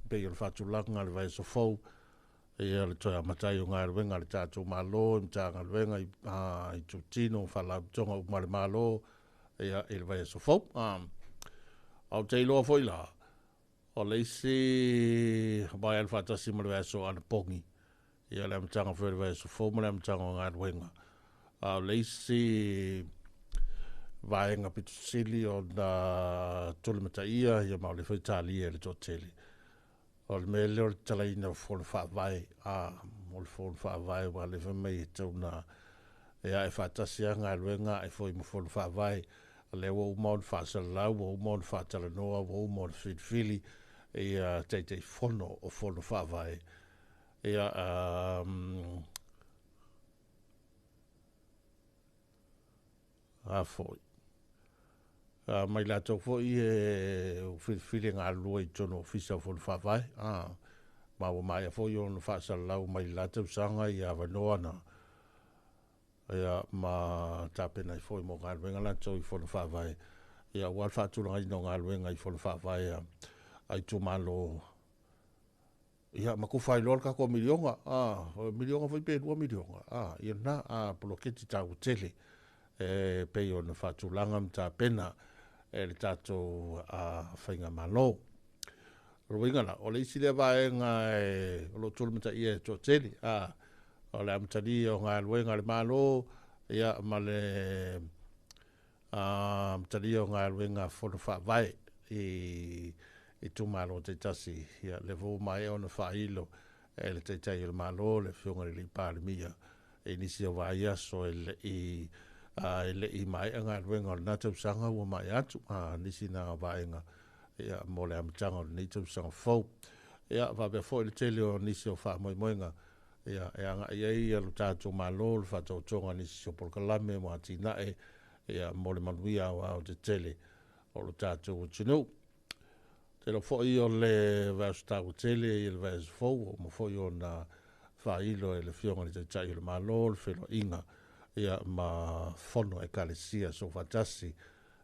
Pei o le faatulaga le vaiaso fou, ia le toe amata ai o galuega a le tatou Malo, i Matagaluega, i itutino, faalapotopotoga uma a le Malo, ia, i le vaiaso fou. Ou te iloa foi la, o le isi vae alu faatasi ma le vaiaso anapogi, ia le amataga foi o le vaiaso fou ma le amataga o galuega. A o le isi vaega pito sili ona tulimataia, ia ma o le foi talia e le toatele, o le mea lea o le tatalaina o fono faavae. O le fono faavae ua le fai mai e tau na e ae faatasi lava galuega ae foi ma fono faavae. Lea ua uma ona faasalalau, ua uma ona faatalanoa, ua uma ona filifili ia Taitaifono o fono faavae. Ia, a foi. Mai latou foi e filifili e galulue i totonu o ofisa o fono faavae. Ma ua maea foi ona faasalalau mai le la tausaga i avanoa na, ia, ma tapena ai foi mo galuega latou i fono faavae, ia, aua le faatulagaina o galuega i fono faavae a itumalo. Ia, ma tufa ai loa le tatou miliona, o le miliona foi pe 2 miliona, ia lena, poloketi taua tele, e pei ona faatulaga ma tapena e le tatou faigamalo. O le uiga la, o le isi lea vaega o lo o tulimataia e toatele, o le amatalia o galuega a le Malo, ia, ma le amatalia o galuega fono faavae i itumalo taitasi. Ia, lea foi ua maea ona faailo e le Taitai o le Malo, le Afioga i le Palemia, i nisi o vaiaso e le i maea galuega o lena tausaga ua maea atu. Nisi na vaega Ia mo le amataga o lenei tausaga fou. Ia faapea foi le tele o nisi o faamoemoega ia e agai ai ia lo tatou Malo le faataotoga o nisi o polokalame mo atinae ia mo le manuia aoaotetele o lo tatou atunuu. Tele foi o le vaiaso taua tele i le vaiaso fou ua uma foi ona faailo e le Afioga i le Taitai o le Malo le feiloaiga ia ma fono Ekalesia Soofaatasi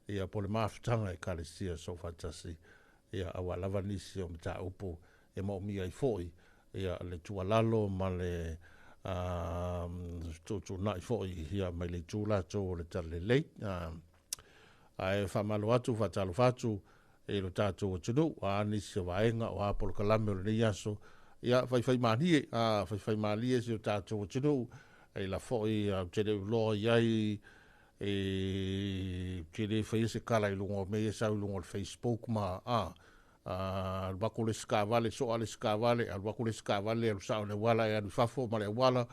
ia po o le mafutaga Ekalesia Soofaatasi ia aua lava nisi o mataupu e moomia ai foi ia le tuualalo ma le tuutuunai foi ia mai le itu latou o le talalelei. Ae faamalo atu, faatalofa atu i lo tatou atunuu, a nisi o vaega o a polokalame o lenei aso, ia faifaimalie, faifaimalie si o tatou atunuu, e la foi ou te le iloa i ai e te le faia se tala i luga o mea ia sau i luga o le Facebook ma alu atu le isi taavale, soa le isi taavale, alu atu le isi taavale, alu sao i le auala e alu i fafo ma le auala,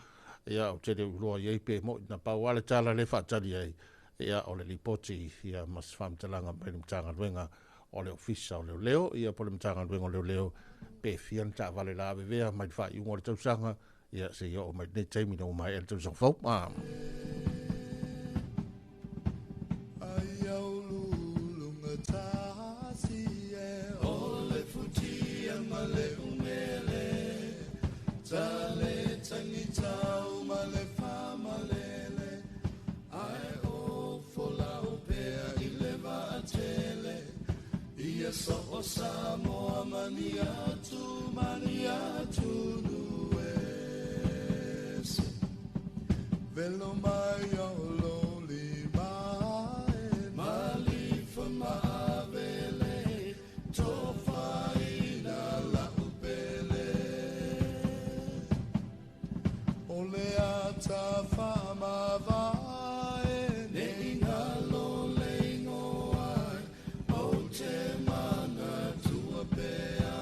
ia ou te le iloa i ai pe moi na pau lava le tala lea e faatali ai, ia o le lipoti ia ma se faamatalaga mai le Matagaluega o le Ofisa o Leoleo, ia po o le Matagaluega o Leoleo pe fia ni taavale lavevea mai le faaiuga o le tausaga, ia seia oo mai lenei taimi ina ua maea le tausaga fou. Ai au lulunga tasi e o le futia ma le umele, tale tangi tau ma le whamalele, ai o fola o pea i le vaatele, ia so o Samoa mani atu, mani atu nuese. Velo mai o loli mai, malifa maavele, tofaina la upele. O le ata whamavae, ne ingalo le ingoai, o te mana tua pea.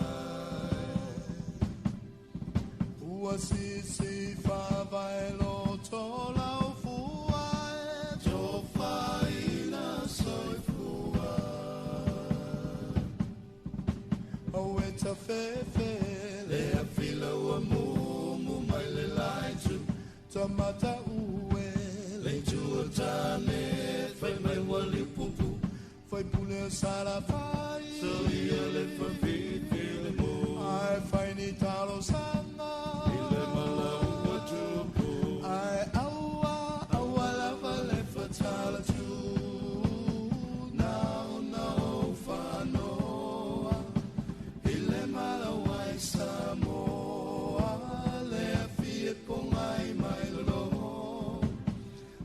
Ua sisi whavae loto lau fuae, tofaina soifua. O e ta fefe, le a fila ua mumu mai le laitu, tamata ue, le tua tane, fai mai wali pupu, fai pule o sara fai, so ia le whafifi le mo. Ai fai ni talo sanga, i le mala ua tupu, ai aua, aua lava le whatala tu, nao nao whanoa, i le mala wai Samoa, le awhi e pongai mai lolo,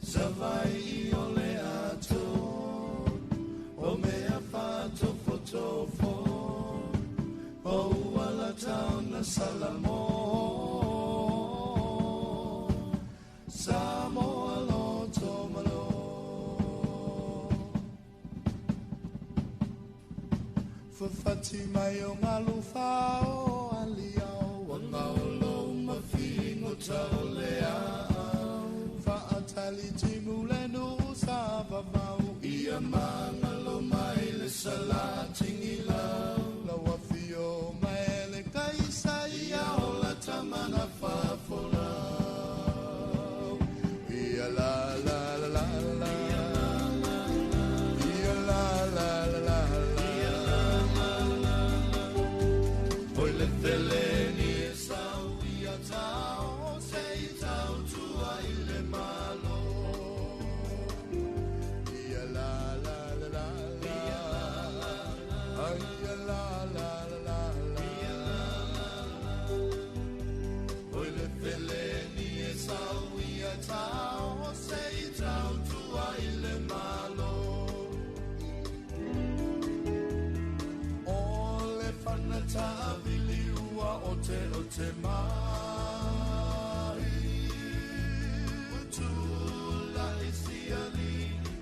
savai i o le ato, o mea whatofotofo, o uala tauna Salamo, Samoa loto malo. Fafati mai o ngalu whao aliao, wanga o lo mawhingo tau le au. Whaatali timu le nu sa vavau, ia mangalo mai le salatingi lau. Lau awhio mai le kaisa, ia ola tamana whafolau. Ia la la la la la, ia la la la la la, Oi le tele ni e sau ia tau, se i tau tua i le malo. Ia la la la la la, ai ia la la la la la, Oi le tele ni e sau ia tau, se i tau tua i le malo. O le whanata vili ua o te o te mahi. Tula i siali,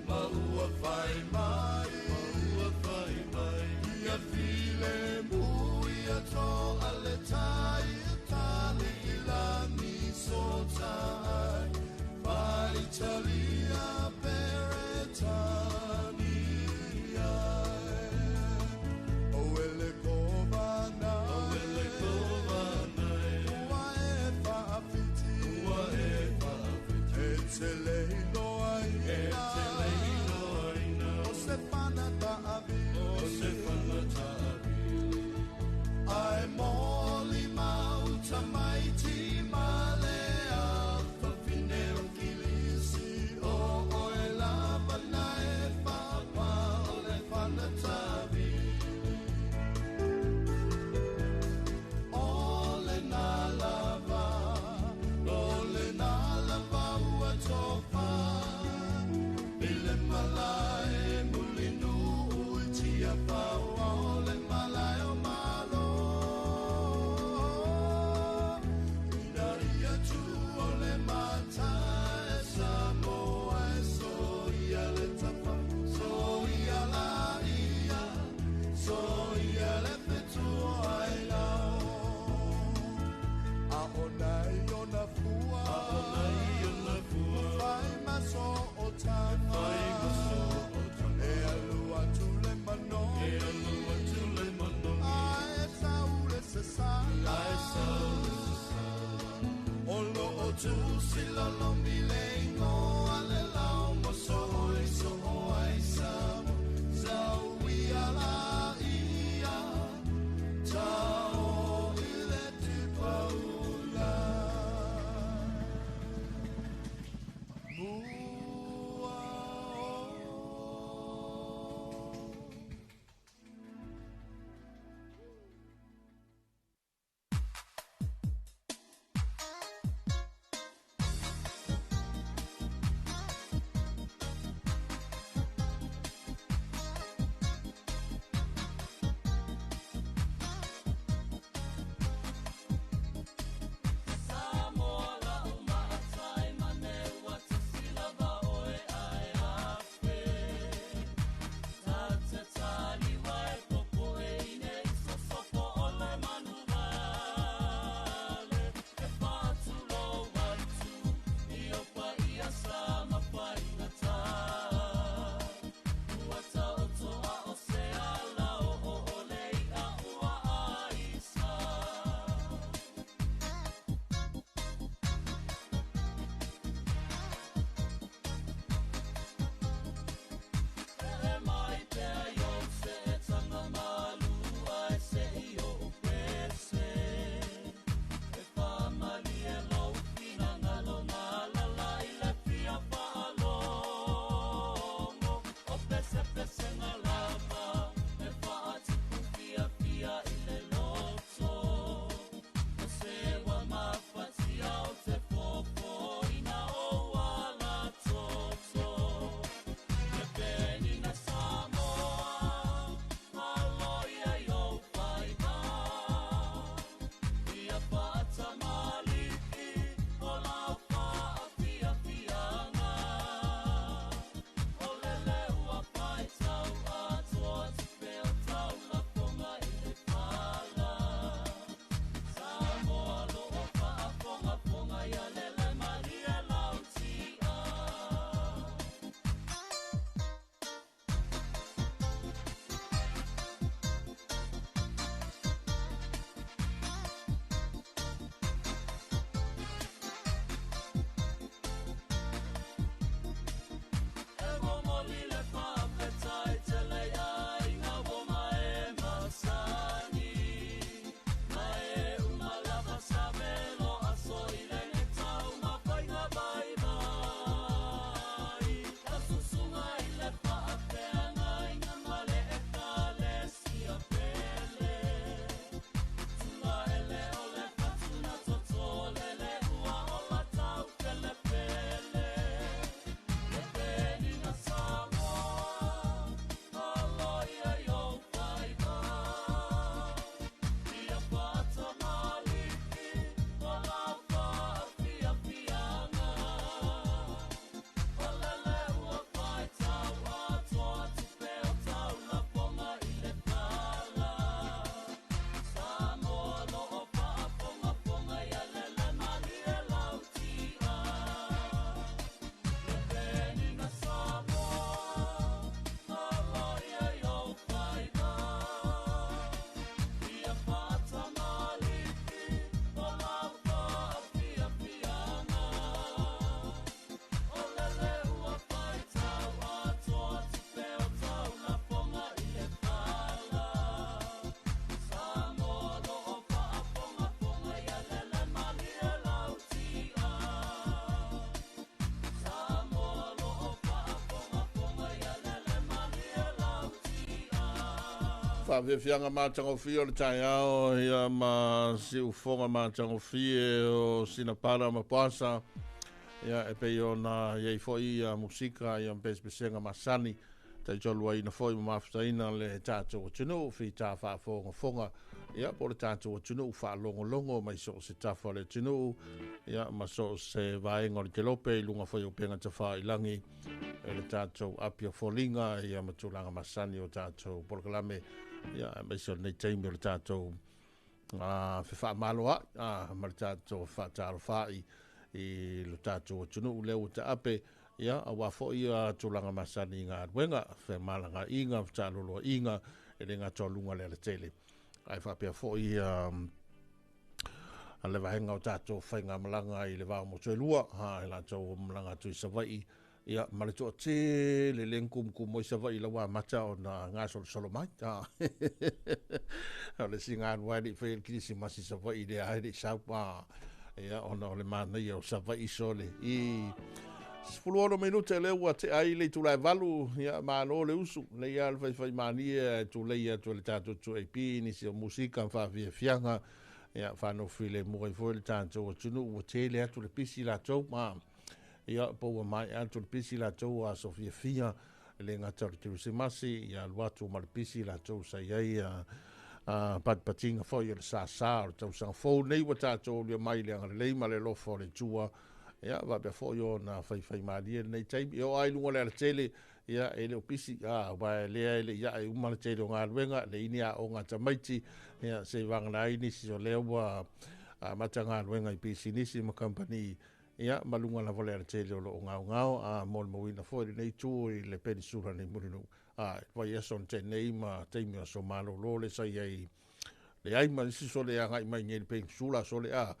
ma ua whai mai, ma ua whai mai. Ia file mu ia tō ale tai, tali i lani so tai. Whai talia peretania. O Faafiafiaga matagofie o le taeao ia ma siufoga matagofie o sinapala ma poasa ia e pei ona iai foʻi ia musika ia ma pesepesega masani taitoluaina foʻi ma mafutaina le tatou atunuu fitā faafogafoga ia po o le tatou atunuu faalogologo mai so o se tafa o le atunuu ia ma so o se vaega o le kelope i luga foi o upega tafailagi e le tatou api o foliga ia ma tulaga masani o tatou polokalame ia aemaise o lenei taimi o le tatou fefaamaloaʻi ma le tatou faatalofaʻi i lo tatou atunuu lea ua taape ia auā foʻi ia tulaga masani i galuega femalagaʻiga fetaloloaʻiga e le gata o luga le alatele ae faapea foʻi le vaega o tatou faigamalaga i le va o motu e lua, i latou o malaga atu i Savaii, ia, ma le toatele lea na tumutumu ai Savaii ila ua amata ona gasolosolo mai. O le isi galuega e le i faia le Kerisimasi i Savaii lea lava e le i sau. Ia, ona o le manaia o Savaii sole. I 16 minute lea ua tea ai le itula e 8, ia, malo le usu. Lei lava le faifaimalie e tulei atu e le tatou 2AP nisi o musika ma faafiafiaga. Ia, faanofilemu ai foi le tatou atunuu ua tele atu le pisi latou. Ia, po ua maea atu le pisi latou a aso fiafia, e le gata o le Kerisimasi, ia alu atu ma le pisi latou sa i ai patipatiga foi o le sasa o le tausaga fou nei ua tatou aulia mai le agalelei ma le alofa o le Atua. Ia, faapea foi ona faifaimalie lenei taimi. E oo lava i luga o le alatele, ia, e le o pisi, aua e lea e le i ae uma le tele o galuega, leai ni aoga a tamaiti, ia, se i vagana ai nisi o lea ua amata galuega i pisinisi ma kamupani, ia, ma luga lava o le alatele o lo o gaogao, a molimauina foi lenei itu i le penisula nei Mulinuu, le vaiaso na tea nei ma taimi o aso malolo lea sa i ai, leai ma isi sole e agai mai nei i le penisula sole a.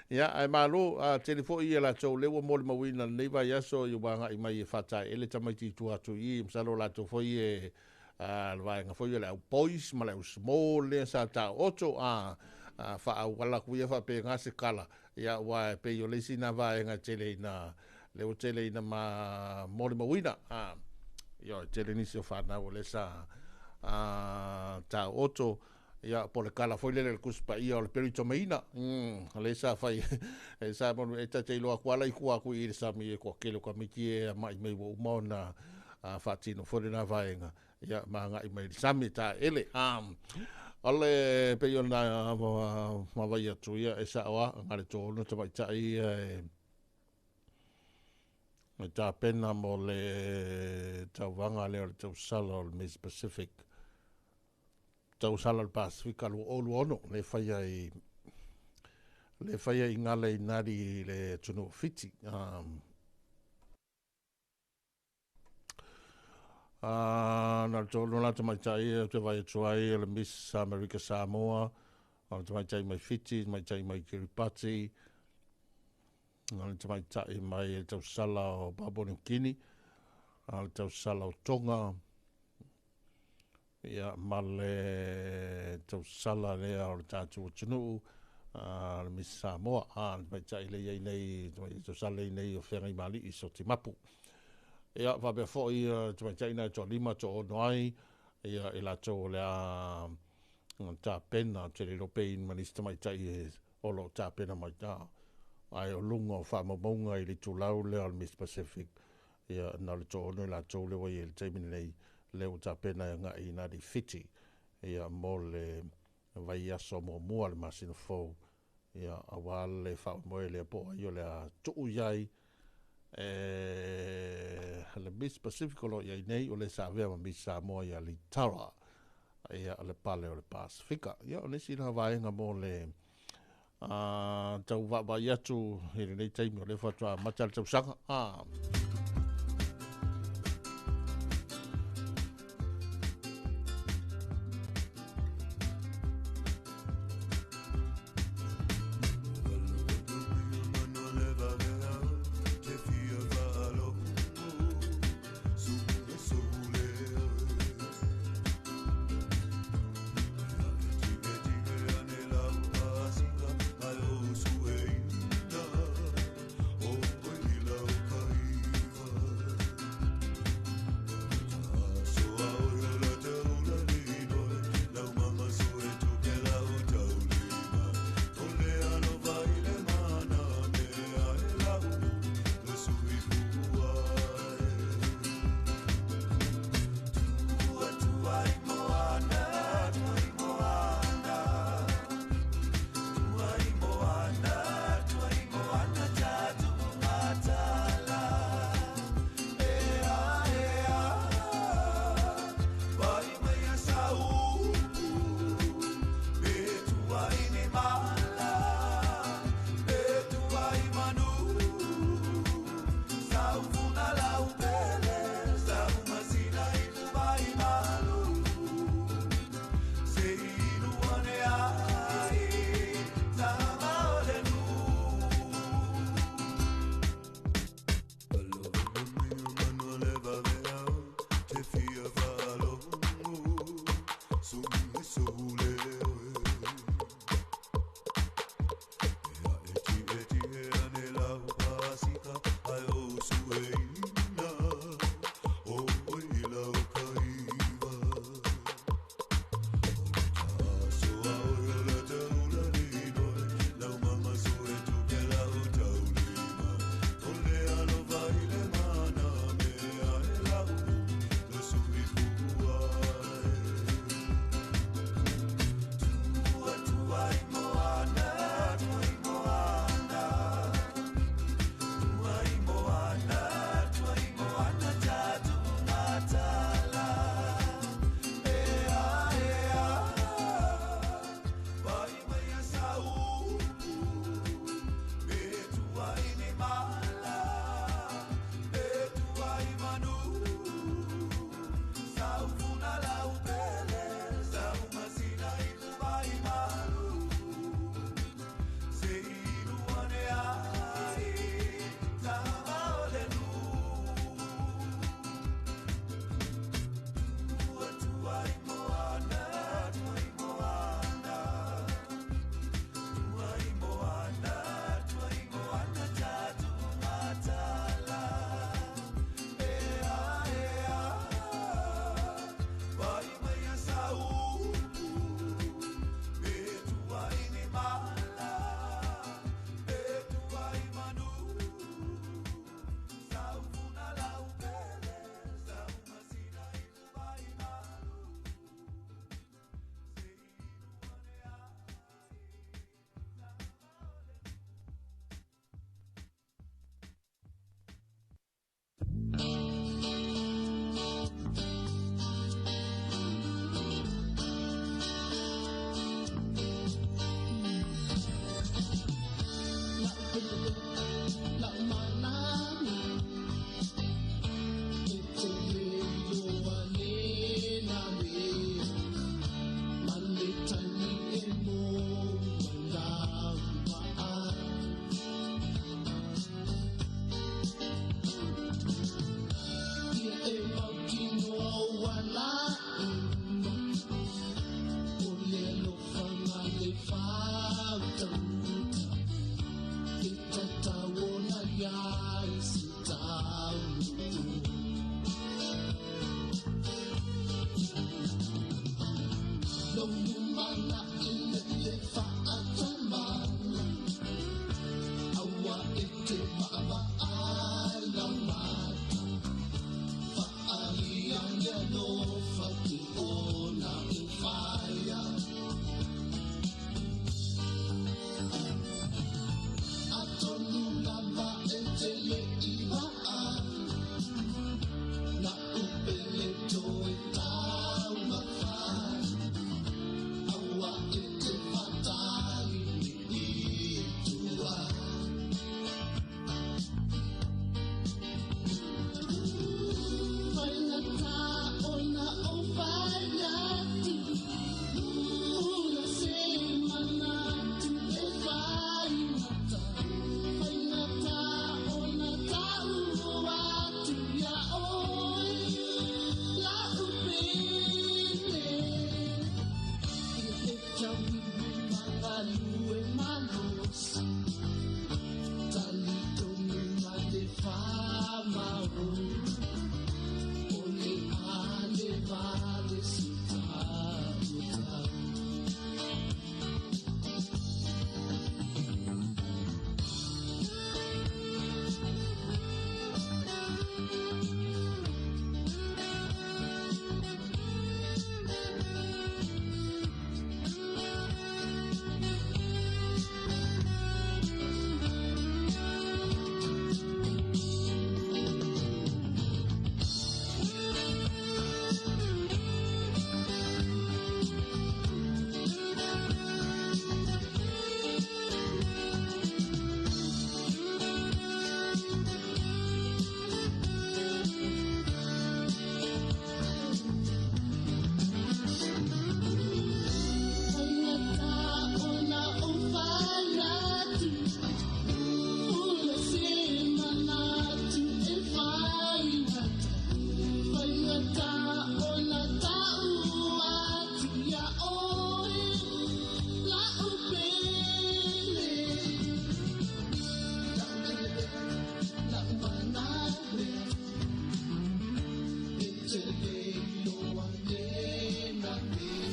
Ia, ae malo, tele foi ia latou lea ua molimauina lenei vaiaso ia ua agai mai e faataele tamaiti i tua atu i i, masalo latou foi e le vaega foi o le au boys ma le au small lea sa taooto faaauala atu ia faapena se tala, ia, aua e pei o le isi na vaega e tele ina lea ua tele ina ma molimauina. Ia, e tele nisi o fanau o lea sa taooto, ia, po o le tala foi lele o le Tusi Paia o le Peritomeina, lea sa fai, e sa monu, e tate iloa atu ala i tua atu i le sami e toatele o tamaiti e ama'i mai ua uma ona faatino foi lena vaega, ia, ma agai mai i le sami taele. O le pei ona vaavaai atu, ia, e sao lava, na o le toaono tamaitai ia e tapena mo le tauvaga lea o le tausala o le Miss Pacific, tausala o le Pasefika 2026, le faia i le faia i Gala i Nadi i le atunuu o Fiti. Na o le toaono la tamaitai ou te vaai atu ai o le Miss America Samoa, o le tamaitai mai Fiti, tamaitai mai Kiribati, o le tamaitai mai le tausala o Papua New Guinea, o le tausala o Tonga, ia, ma le tausala lea o le tatou atunuu, le Miss Samoa, le tamaitai lea i ai nei, le tausala lea i ai nei o Feagaimali'i Sotimapu. Ia, faapea foi le tamaitai na e toalima toaono ai, ia, i latou o le a tapena, ou te le iloa pe i ai ma nisi tamaitai o lo o tapena mai, ae o luga o faamaumauga i le itulau lea o le Miss Pacific, ia, na o le toaono i latou lea ua i ai i le taimi lenei, lea ua tapena e agai i Nadi Fiti, ia, mo le vaiaso muamua o le masina fou, ia, aua le faamoemoe lea po o ai o le a tuu i ai le Miss Pacific o lo o i ai nei, o le sa avea ma Miss Samoa ia Litara, ia, le pale o le Pasefika. Ia, o le isi na vaega mo le tau vaavaai atu i lenei taimi o lea faatoa amata le tausaga.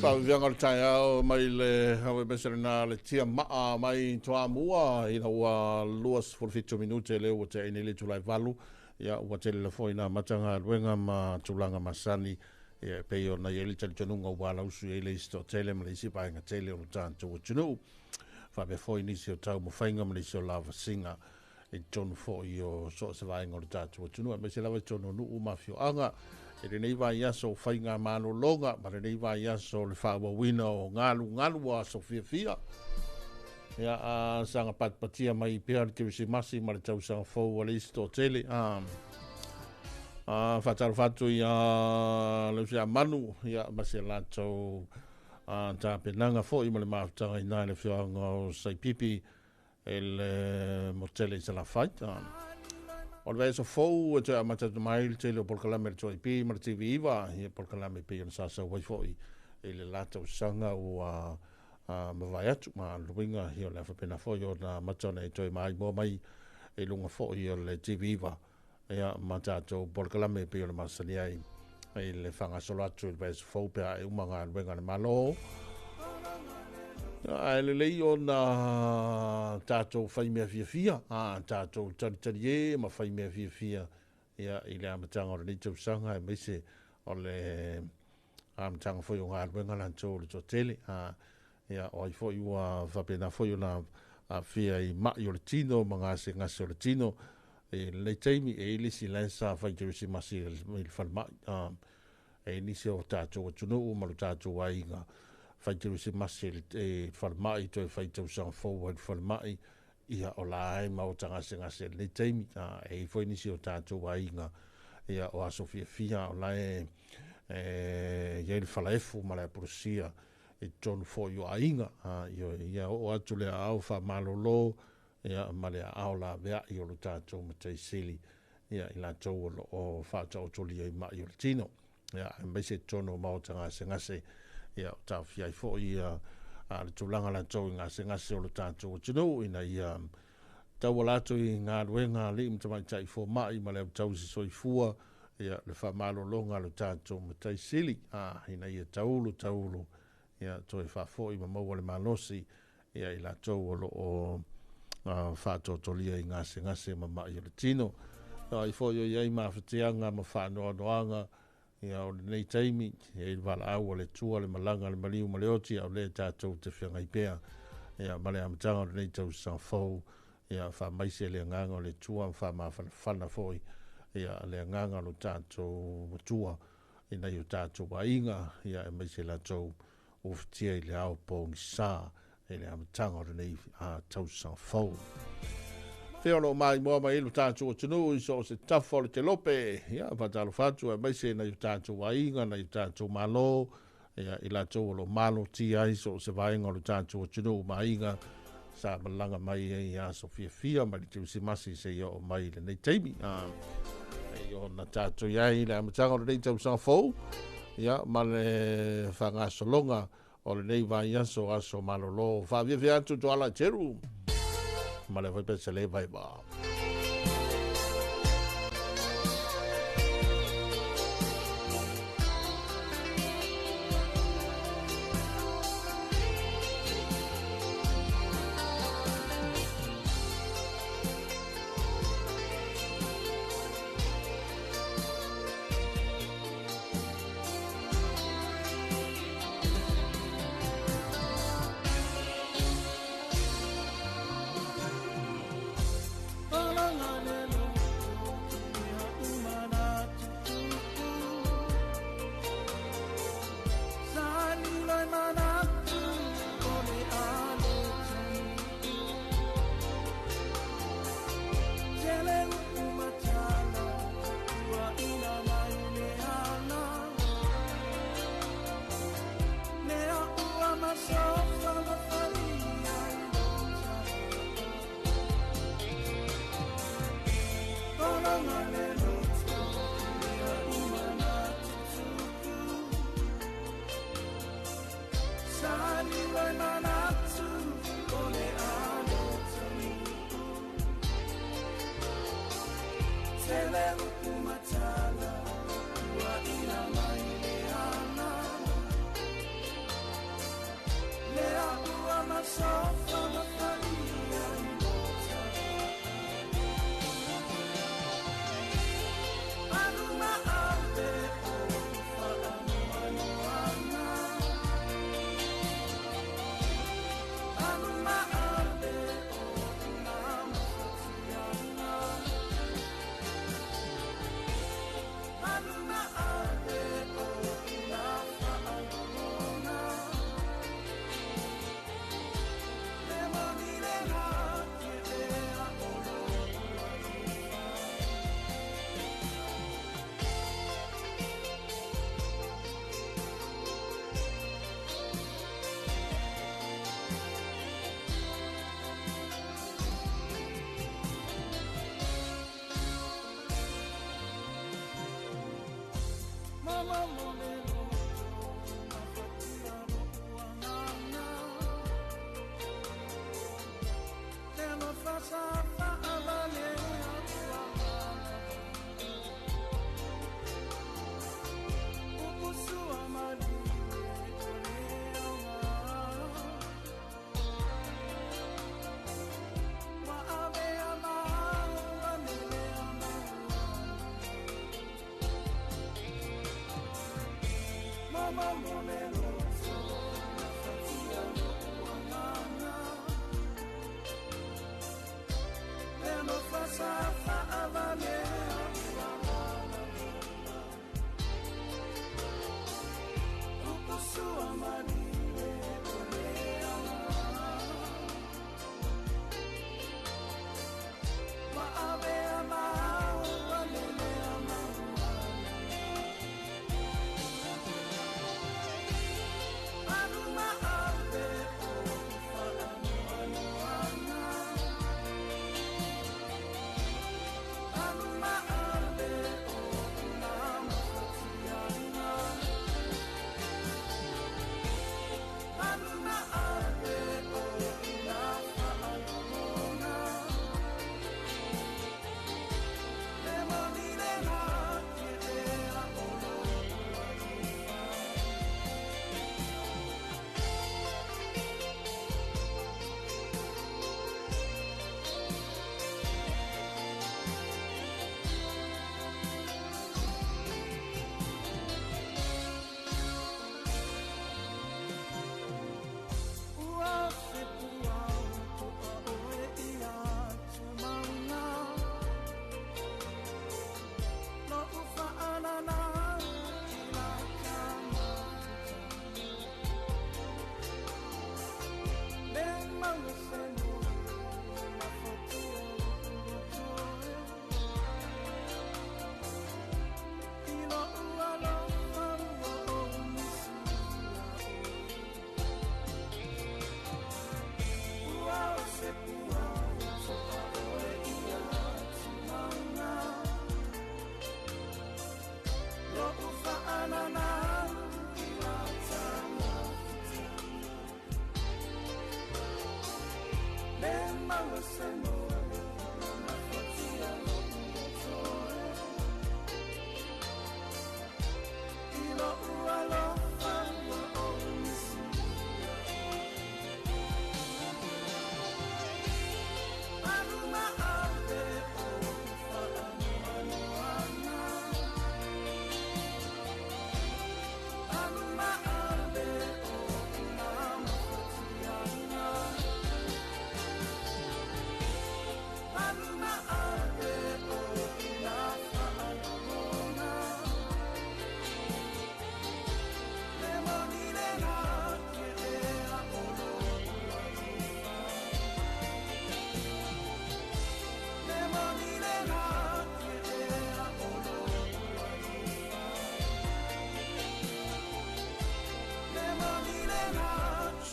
Faaviaviaga o le taeao mai le awe meselena le tia maa mai Toamua ina ua 27 minute le ua te nei le tulai valu ia ua tele le foi na matanga luenga ma tulaga masani ia pe o na ieli talitonuga ua lausu i le isi tele ma le isi vaega tele o le tatou atunuu. Faapea foi nisi o taumafaiga ma nisi o lavasiga i totonu foi o so o se vaega o le tatou atunuu, aemaise lava i totonu o nuu ma afioaga. E lenei vaiaso o faiga malologa ma lenei vaiaso o le faaauauina o galugalu o aso fiafia. Ia a saga patipatia mai pea le Kerisimasi ma le tausaga fou a le isi toatele. Faatalofa atu ia le usi a Manu ia ma se latou tapenaga foi ma le mafutaga i na i le afioaga o Saipipi e le motele i Salafai. O le vaiaso fou e toe amata atu mai le tele o polokalame le 2AP ma le TV9, ia polokalame pei ona sa sau ai foi i le la tausaga ua mavae atu ma luiga ia o le faapena foi ona amata ona e toe maimoa mai i luga foi o le TV9 ia ma tatou polokalame pei ona masani ai i le faagasolo atu i le vaiaso fou pe a e uma galuega a le Malo. Ae lelei ona tatou fai mea fiafia, tatou talitali e ma fai mea fiafia ia i le amataga o lenei tausaga, aemaise o le amataga foi o galuega latou o le toatele. Ia o ai foi ua faapena foi ona aafia i mai o le tino ma gasegase o le tino i lenei taimi, e i le isi la sa fai Kerisimasi i le falemai. E i nisi o tatou atunuu ma lo tatou aiga fai Kerisimasi i le falemai, toe fai tausaga fou ai le falemai, ia o la ai ma o tagasegase i lenei taimi. E i foi nisi o tatou aiga ia o aso fiafia o la e iai le falaefu ma le apulusia i totonu foi o aiga. Ia oo atu le aao faamalolo ia ma le aao laveai o lo tatou mataisili ia i latou o lo o faataotolia i mai o le tino. Ia aemaise i totonu o maota gasegase ia o taofia ai foi ia le tulaga latou i gasegase o lo tatou atunuu ina ia tauala atu i galuega a alii ma tamaitai fomai ma le autausi soifua ia le faamalologa a lo tatou mataisili ina ia taulu taulu ia toe faafoi ma maua le malosi ia i latou o lo o faatotolia i gasegase ma mai o le tino. Ai foi o iai mafatiaga ma faanoanoaga ia o lenei taimi, ia i le valaau o le tua, le malaga, le maliu ma le oti, au le tatou te feagai pea ia ma le amataga o lenei tausaga fou, ia faamaise le agaga o le tua ma faamafanafana foi ia le agaga o lo tatou tua ina ia o tatou aiga ia aemaise latou ufitia i le ao pogisa i le amataga o lenei tausaga fou. Fea o lo maimoa mai lo tatou atunuu i so o se tafa o le telope, ia faatalofa atu aemaise nai o tatou aiga, nai o tatou malo, ia i latou o lo malotia ai so o se vaega o lo tatou atunuu ma aiga sa malaga mai ai aso fiafia mai le Kerisimasi seia oo mai i lenei taimi. E ona tatou i ai i le amataga o lenei tausaga fou, ia ma le faagasologa O lenei vaiaso aso malolo. Faafiafia atu Tuala Teru. Ma le foi pesele vai ba. Oh.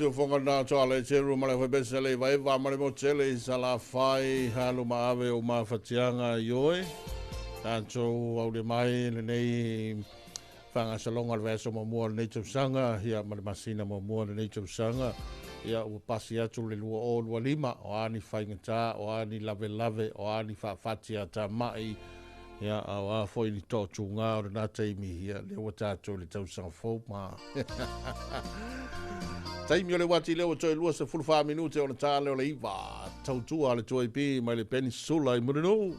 Siufonga na toa le teru ma le whebese le vaeva ma le motele i salafai halu maave o mawhatianga i oe. Tātou au le mai le nei whangasalonga le veso mamua le nei tausanga, ia ma le masina mamua le nei tausanga, ia ua pasi atu le lua o lua lima, o ani whaingata, o ani lave lave, o ani whawhatia tā mai, ia au a foi ni tō tūngā o le nā teimi, ia le ua tātou le tausanga fou ma. Taimi o le wati leo toi lua se fulu wha minute o le tāle o le iwa. Tautua le tuai pi mai le Peninsula i Murinū.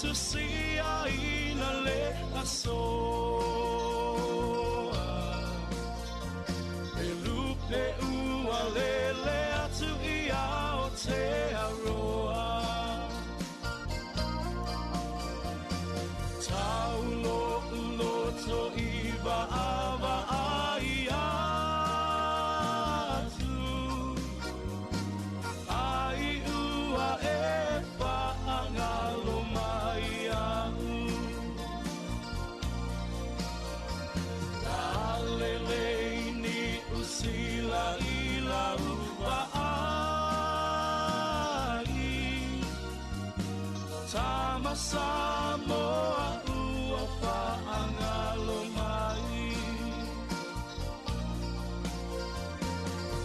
To see I na le asoa. E lupe ua lele atu i Aotearoa. Taulo uloto i vaava ai atu. Ai ua e whaangalo mai au. La lele ni usila i lau vaai. Tama Samoa ua whaangalo mai.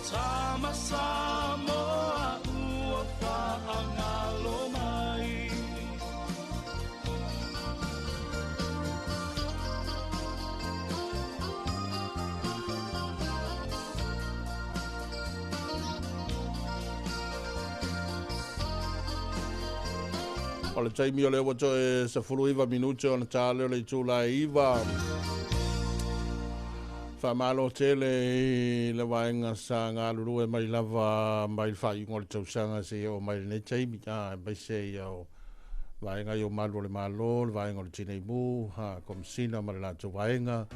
Tama Samoa ua whaangalo mai. O le taimi o le ua toe 19 minute ona tā lea o le itula e 9. Faamalo tele i le vaega sa galulue mai lava mai le faaiuga o le tausaga seia oo mai lenei taimi. Aemaise ia o vaega i o malu o le Malo, le vaega o le Tineimu, Komesina ma le latou vaega.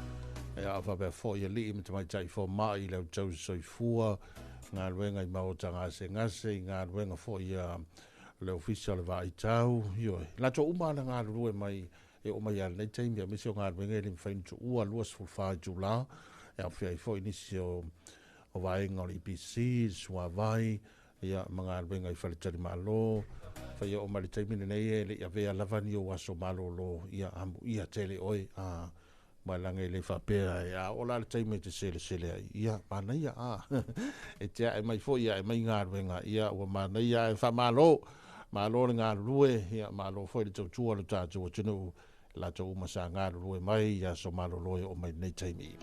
Ia a faapea foi alii ma tamaitai fomai i le autausi soifua, galuega i maota gasegase, i galuega foi ia le ofisa o le vaaitau, ioe. Latou uma na galulue mai e oo mai lava i lenei taimi, aemaise o galuega e le mafai ona tuua 24 itula, e aofia ai foi nisi o vaega o le EPC, le suavai, ia, ma galuega i faletalimalo. Faia oo mai le taimi lenei e le i avea lava ni ou aso malolo, ia, amuia tele oe, malaga e le faapea e a oo la le taimi e te selesele ai, ia, manaia, e te ae mai foi, ae mai galuega, ia, ua manaia, ae faamalo, malo le galulue, ia, malo foi le tautua o le tatou atunuu, latou uma sa galulue mai i aso malolo e oo mai lenei taimi.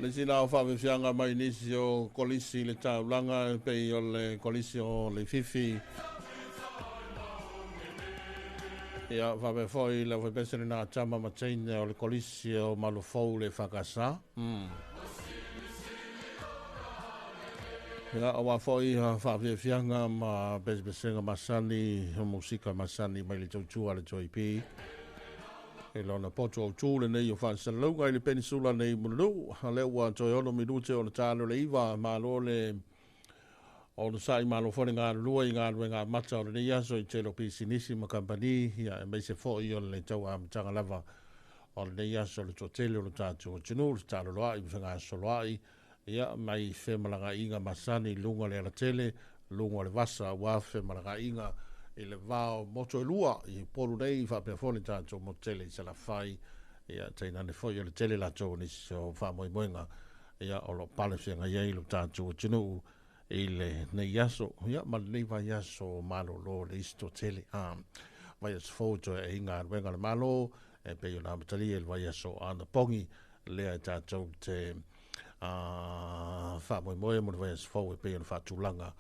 Le sina o faafiafiaga mai nisi o kolisi i le taulaga e pei o le kolisi o Leififi. Ia, faapea foi le aufaipese lena tama ma teine o le kolisi o Malofou le EFKS. Ia, aua foi faafiafiaga ma pesepesega masani, musika masani mai le tautua a le 2AP. E lona poto autu lenei o faasalalauga i le penisula nei Mulinuu. A lea ua toe 6 minute ona ta le 9, malo le onosai, malo foi le galulue i galuega amata o lenei aso i tele o pisinisi ma kamupani, ia aemaise foi o le tau amataga lava o lenei aso le toatele o le tatou atunuu, le fetaloloai ma fegasoloai, ia mai femalagaiga masani i luga o le alatele, luga o le vasa, aua femalagaiga i le va o motu e lua i Upolu nei, faapea foi le tatou motu tele i Salafai, ia tainane foi o le tele latou o nisi o faamoemoega, ia o lo o pale feagai ai lo tatou atunuu i lenei aso, ia ma lenei vaiaso malolo le isi toatele. Vaiaso fou toe ai galuega a le Malo e pei ona amatalia i le vaiaso anapogi lea e tatou te faamoemoe mo le vaiaso fou e pei ona faatulaga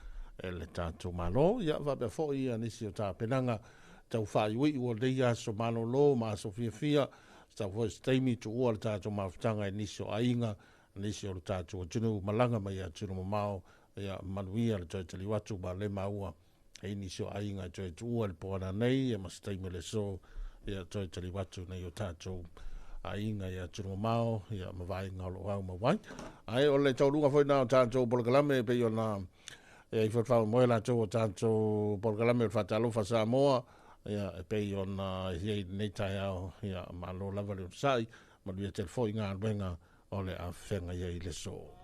e le tatou Malo. Ia faapea foi ia nisi o tapenaga tau faaiuiu o lenei aso malolo ma aso fiafia, tau foi se taimi tuua le tatou mafutaga i nisi o aiga, nisi o le tatou atunuu malaga mai atunuu mamao, ia manuia le toe taliu atu ma le maua e nisi o aiga e toe tuua le poana nei, ia ma se taimi o le aso, ia toe taliu atu nei o tatou aiga i atunuu mamao, ia ma vaega o lo o au mau ai. Ae o le taualuga foi na o tatou polokalame e pei ona e ai foi faamoemoe latou o tatou polokalame o le Faatalofa Samoa, ia e pei ona i ai lenei taeao, ia malo lava le onosai, manuia tele foi galuega o le afega i ai le aso.